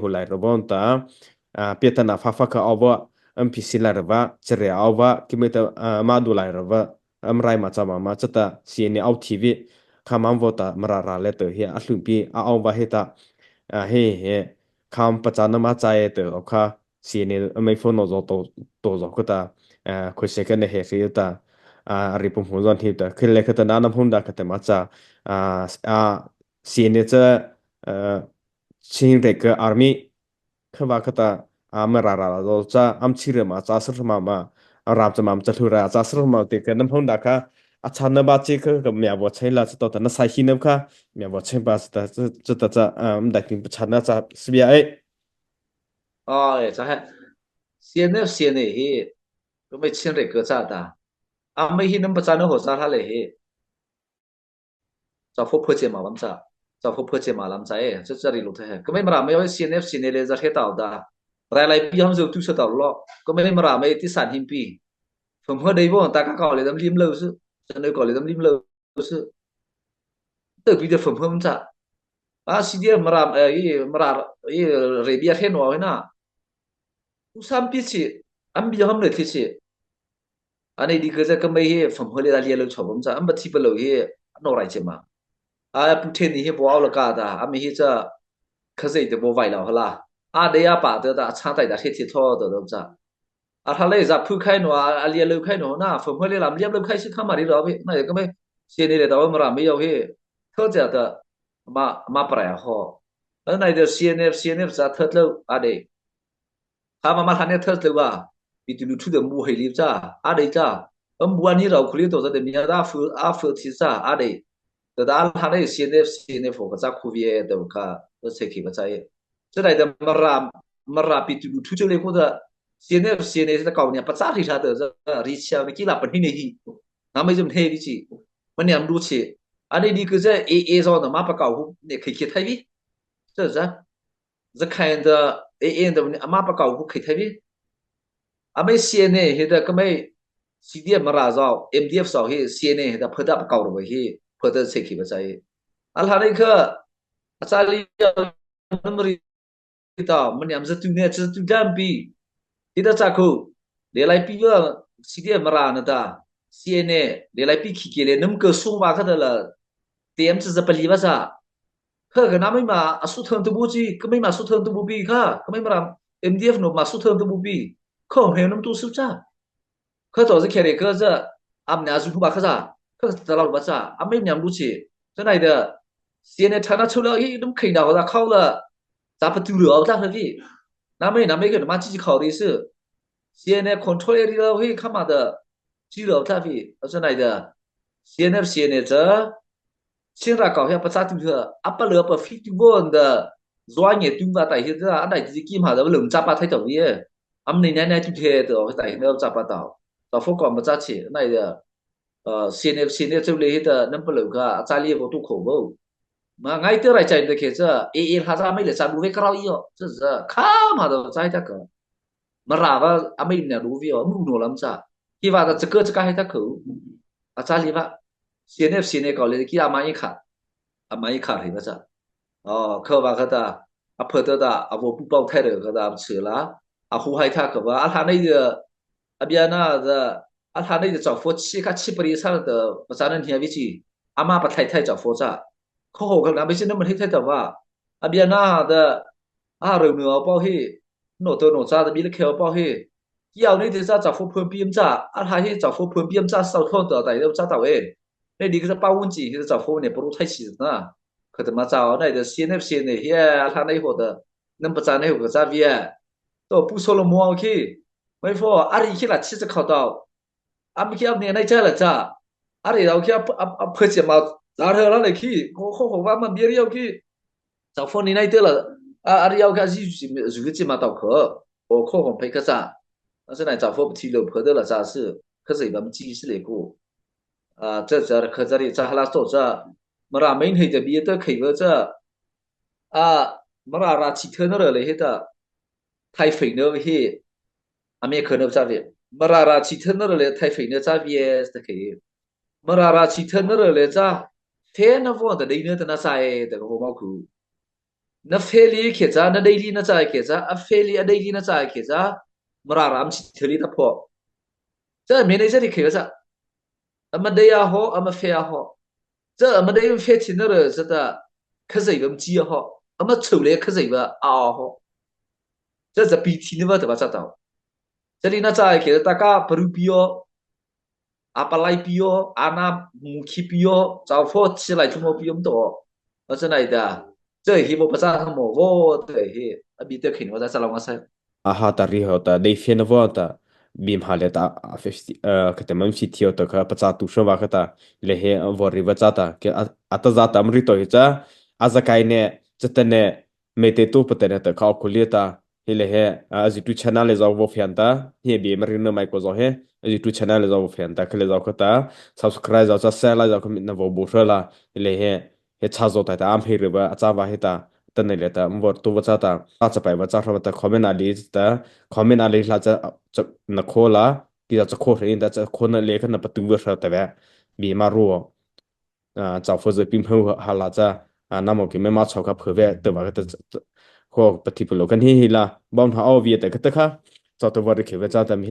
ဝ်လၢႆရဝၼ်းတႃႇ ဢႃႇ ပျႃႉတၼႃႇ ၽႃႉၽႃႉၶႃႈ ဢဝ်ဝႃႈ ဢမ်ႇၽိတ်းသီႇလၢႆရဝႃႈ ၸရေႇဢဝ်ဝႃႈ ၵိုတ်းမႆႈတႃႇ ဢႃႇ မႃးတူႈလၢႆရဝႃႈ ဢမ်ႇရႆႈမႃးၸႃႉမႃးမႃး ၸႃႉတႃႇ သီႇဢႅၼ်ႇဢေႇ ဢဝ်ထီႇဝီႇ ၶႃႈမႃးဝႃႈတႃႇ မရႃႇရႃႇလႄႈ တႃႇႁဵတ်းဢႃႇ ဢႃႇ ဢဝ်ဝႃႈႁဵတ်းတႃႇ ဢႃႇ ႁႄႉႁႄႉ ၶႃႈဢမ်ႇပၸၢၼ်ၼႃႇမႃးၸႂ်ႉတႃႇဢဝ်ၶႃႈ သီႇဢႅၼ်ႇဢေႇ ဢမ်ႇမႆႈၽူၼ်းၼေႃႈ ၸွင်ႇတေႃႇ တေႃႇၸွင်ႇၵေႃႈတႃႇ a, khosih kha na he hri ta, a, ri pu hmu zon hi ta, khile kha ta na na hmu da kha ta ma cha, a, a, C N A cha, a, Chin Raikâ Army, kha va kha ta, a, Mara ra la zo cha, am chi re ma cha sar ma ma, a, ram cha ma cha hlu ra cha sar ma te kha na hmu da kha, a cha na ba chi kha, kha mia bo chai la cha to ta na sai hi na kha, mia bo chai ba cha ta, cha, cha ta cha, a, am da kin pa cha na cha sbia e. Ai, cha he. C N F, C N A hi, kha mei Chin Raikâ cha ta. A mei hi nam pa cha na ho cha hla le hi. Cha pho pho che ma lam cha. Cha pho pho che ma lam cha e. Cha cha ri lo the he. Kha mei Mara mei C N F, C N A le za he tao da. Rai lai pi ham zo tu sa tao lo. Kha mei Mara mei ti san him pi. Pham ha dei bo ta ka kau le dam lim lo su. Cha noi kau le dam lim lo su. Tơ pi de pham pham cha. A si dia Mara, eh, i Mara, i re bia he no he na. U sam pi chi, am bia ham le thi chi. Anei di kha cha kha mei he pham ha le da lia lo cha bom cha, am ba thi pa lo he, no rai che ma. A pu the ni he bo au la ka da, am he cha, kha zei te bo vai lo ha la. A de ya pa te da, cha tai da he thi tho do do cha. A hla le za phu khai no, a, a lia lo khai no, na, pham ha le lam liam lo khai si kha ma ri lo bi, na, kha mei, C N A le da Mara mei yau he, tho cha ta, ma, ma pra ya ho. A nai de C N F, C N F za tho lo, a de. Kha ma ma hla ne tho lo ba, pi tu lu thu de mu hei li cha, a de cha. Am bu ani rau khu li to za de mi da fu, a fu ti cha, a de. Da da hla ne C N F, C N F ho ka cha khu vie de ka, da che ki ba cha e. Cha dai da Mara, Mara pi tu lu thu che le ko da, C N F, C N A da kau ne pa cha ri hla de za, ri cha ne ki la pa ni ne hi. Na mei jam he bi chi. Ma niam du chi. Ani di kha cha e e zo na ma pa kau hu ne khai ki thai bi. Cha cha. Za khai da e e da ma pa kau hu khai thai bi. A mei C N A he da kha mei C D F Mara zau, M D F zau he C N A he da pha da pa kau ro he, pha da che ki ba cha he. A hla nei kha, a cha li ya nam ri ta, ma niam za tu ne, cha tu dam pi. He da cha ko, le lai pi ya, C D F Mara na da, C N A, le lai pi ki ke le, nam ka sung ba kha da la, T M cha za pa li ba cha. Kha kha na mei ma, a su thang tu bu chi, kha mei ma su thang tu bu pi kha, kha mei Mara, M D F no ma su thang tu bu pi. Kha mei nam tu su cha. Kha to za khe re kha za, am na zu ba kha za, kha za la ba za, am mei niam lu chi. Cha nai da, C N A cha na chu la hi dum khai da ho da khau la, za pa tu lo ta hi. Na mei, na mei kha ma chi khau ri su. C N A control area lo hi kha ma da, chi lo ta hi. Cha nai da, C N F, C N A cha, Chin ra kau hi pa cha tu hi, a pa lo pa fi tu bon da, zua nye tu ba tai hi da, a dai ti ki ma da lo cha pa thai to ye. Am nei nai nai tu the to, tai no cha pa tao. Ta fo kom ba cha chi, nai da, uh, C N F, C N A chu le hi ta, nam pa lo ka, cha li bo tu kho bo. Ma ngai te rai chai de khe cha, e e hla cha mei le cha bu ve ka rau i yo. Cha cha, kha ma do cha ta ka. Mara ba, a mei na du vi yo, mu no lam cha. Ki va ta cha ka cha ka he ta ko. A cha li ba. C N F, C N A kau le ki a ma i kha. A ma i kha ri ba cha. O, kha ba kha ta, a pha ta ta, a vo pu pau thai re kha ta, a che la. A hu hai tha kha ba, a hla nei de, a bia na de, a hla nei de chau fo chi kha chi pa ri sa de, ba cha nan hia vi chi. A ma pa thai thai chau fo cha. Kha ho kha na bi chi na ma thai thai ta ba. A bia na de, a ro no pau hi. No to no cha de bi le khe pau hi. Ki au nei de cha chau fo phun pi am cha, a hla hi chau fo phun pi am cha sau thon ta tai de cha tau e. Nei di kha pa un chi hi chau fo ne pa ru thai chi na. Kha ta ma cha nei de C N F, C N A hi a hla nei ho de. Nam pa cha nei ho ka cha vi a. To pu so lo mo ki. Mai fo, a ri ki la chi cha khau tau. A mi ki a ne nai cha la cha. A ri dau ki a, a, a phe che ma. Za re la le ki. Ko ko ko va ma bi ri au ki. Chau fo ni nai te la. A, a ri au ka zi zu chi ma tau ko. O ko ko phe ka cha. A se nai chau fo thi lo phe de la cha se. Ka se ba mi chi se le ko. A, cha cha ka cha ri cha la to cha. Mara main hei te bi te khai va cha. A, Mara ra chi the na re le he ta. Thai fei na he. A me kha na cha ve. Mara ra chi the na re le thai fei na cha ve ta khai. Mara ra chi the na re le cha. Fe na vo ta dei na ta na cha e ta ko ma ku. Na fe li khe cha, na dei li na cha khe cha, a fe li a dei li na cha khe cha. Mara ra am chi the li ta pho. Cha me nei cha ri khe cha. Ama dei a ho, ama fe a ho. Cha ama dei ama fe thi na re cha ta, Khazoh bam chi a ho. Ama chô le Khazoh bam a ho. Cha cha pi thi na ba ta ba cha tao. Chari na cha kei ta ka paru pio, a palai pio, a na mukhi pio, chau pho chi lai thu mo pio mto. A cha nai da. Cha hi mo pa cha mo vo te hi. A bi te khin vo cha cha long a sa. A ha ta ri ho ta dei fe na vo ta. Bi mha le ta a festi, eh, ka te mam si thio ta ka pa cha tu sho va ka ta. Le he vo ri va cha ta. Ke a, a ta za ta mri to hi cha. A za kai ne, cha ta ne, me te tu pa te ne ta ka ko le ta. Hi le he, a, a YouTube channel le zau vo fian ta. Hi bi mri na mai ko zau he. A YouTube channel le zau vo fian ta. Ka le zau ka ta. Subscribe zau cha share la zau ka mi na vo bu sho la. Hi le he. He cha zo ta ta am he re ba a cha va he ta. Ta ne le ta am vor tu va cha ta. A cha pai va cha hra va ta comment a le ta. Comment a le la cha, cha na ko la. Ki cha cha ko re ta cha ko na le ka na pa tu va hra ta va. Bi ma ro. A, chau pho za pim ho ha la cha. A, na mo ki me ma chau ka pho ve ta va ka ta cha, cha. Ko pa ti pu lo kan hi hi la. Bom ha o vi ta ka ta kha. Chau ta va re ke va cha ta mi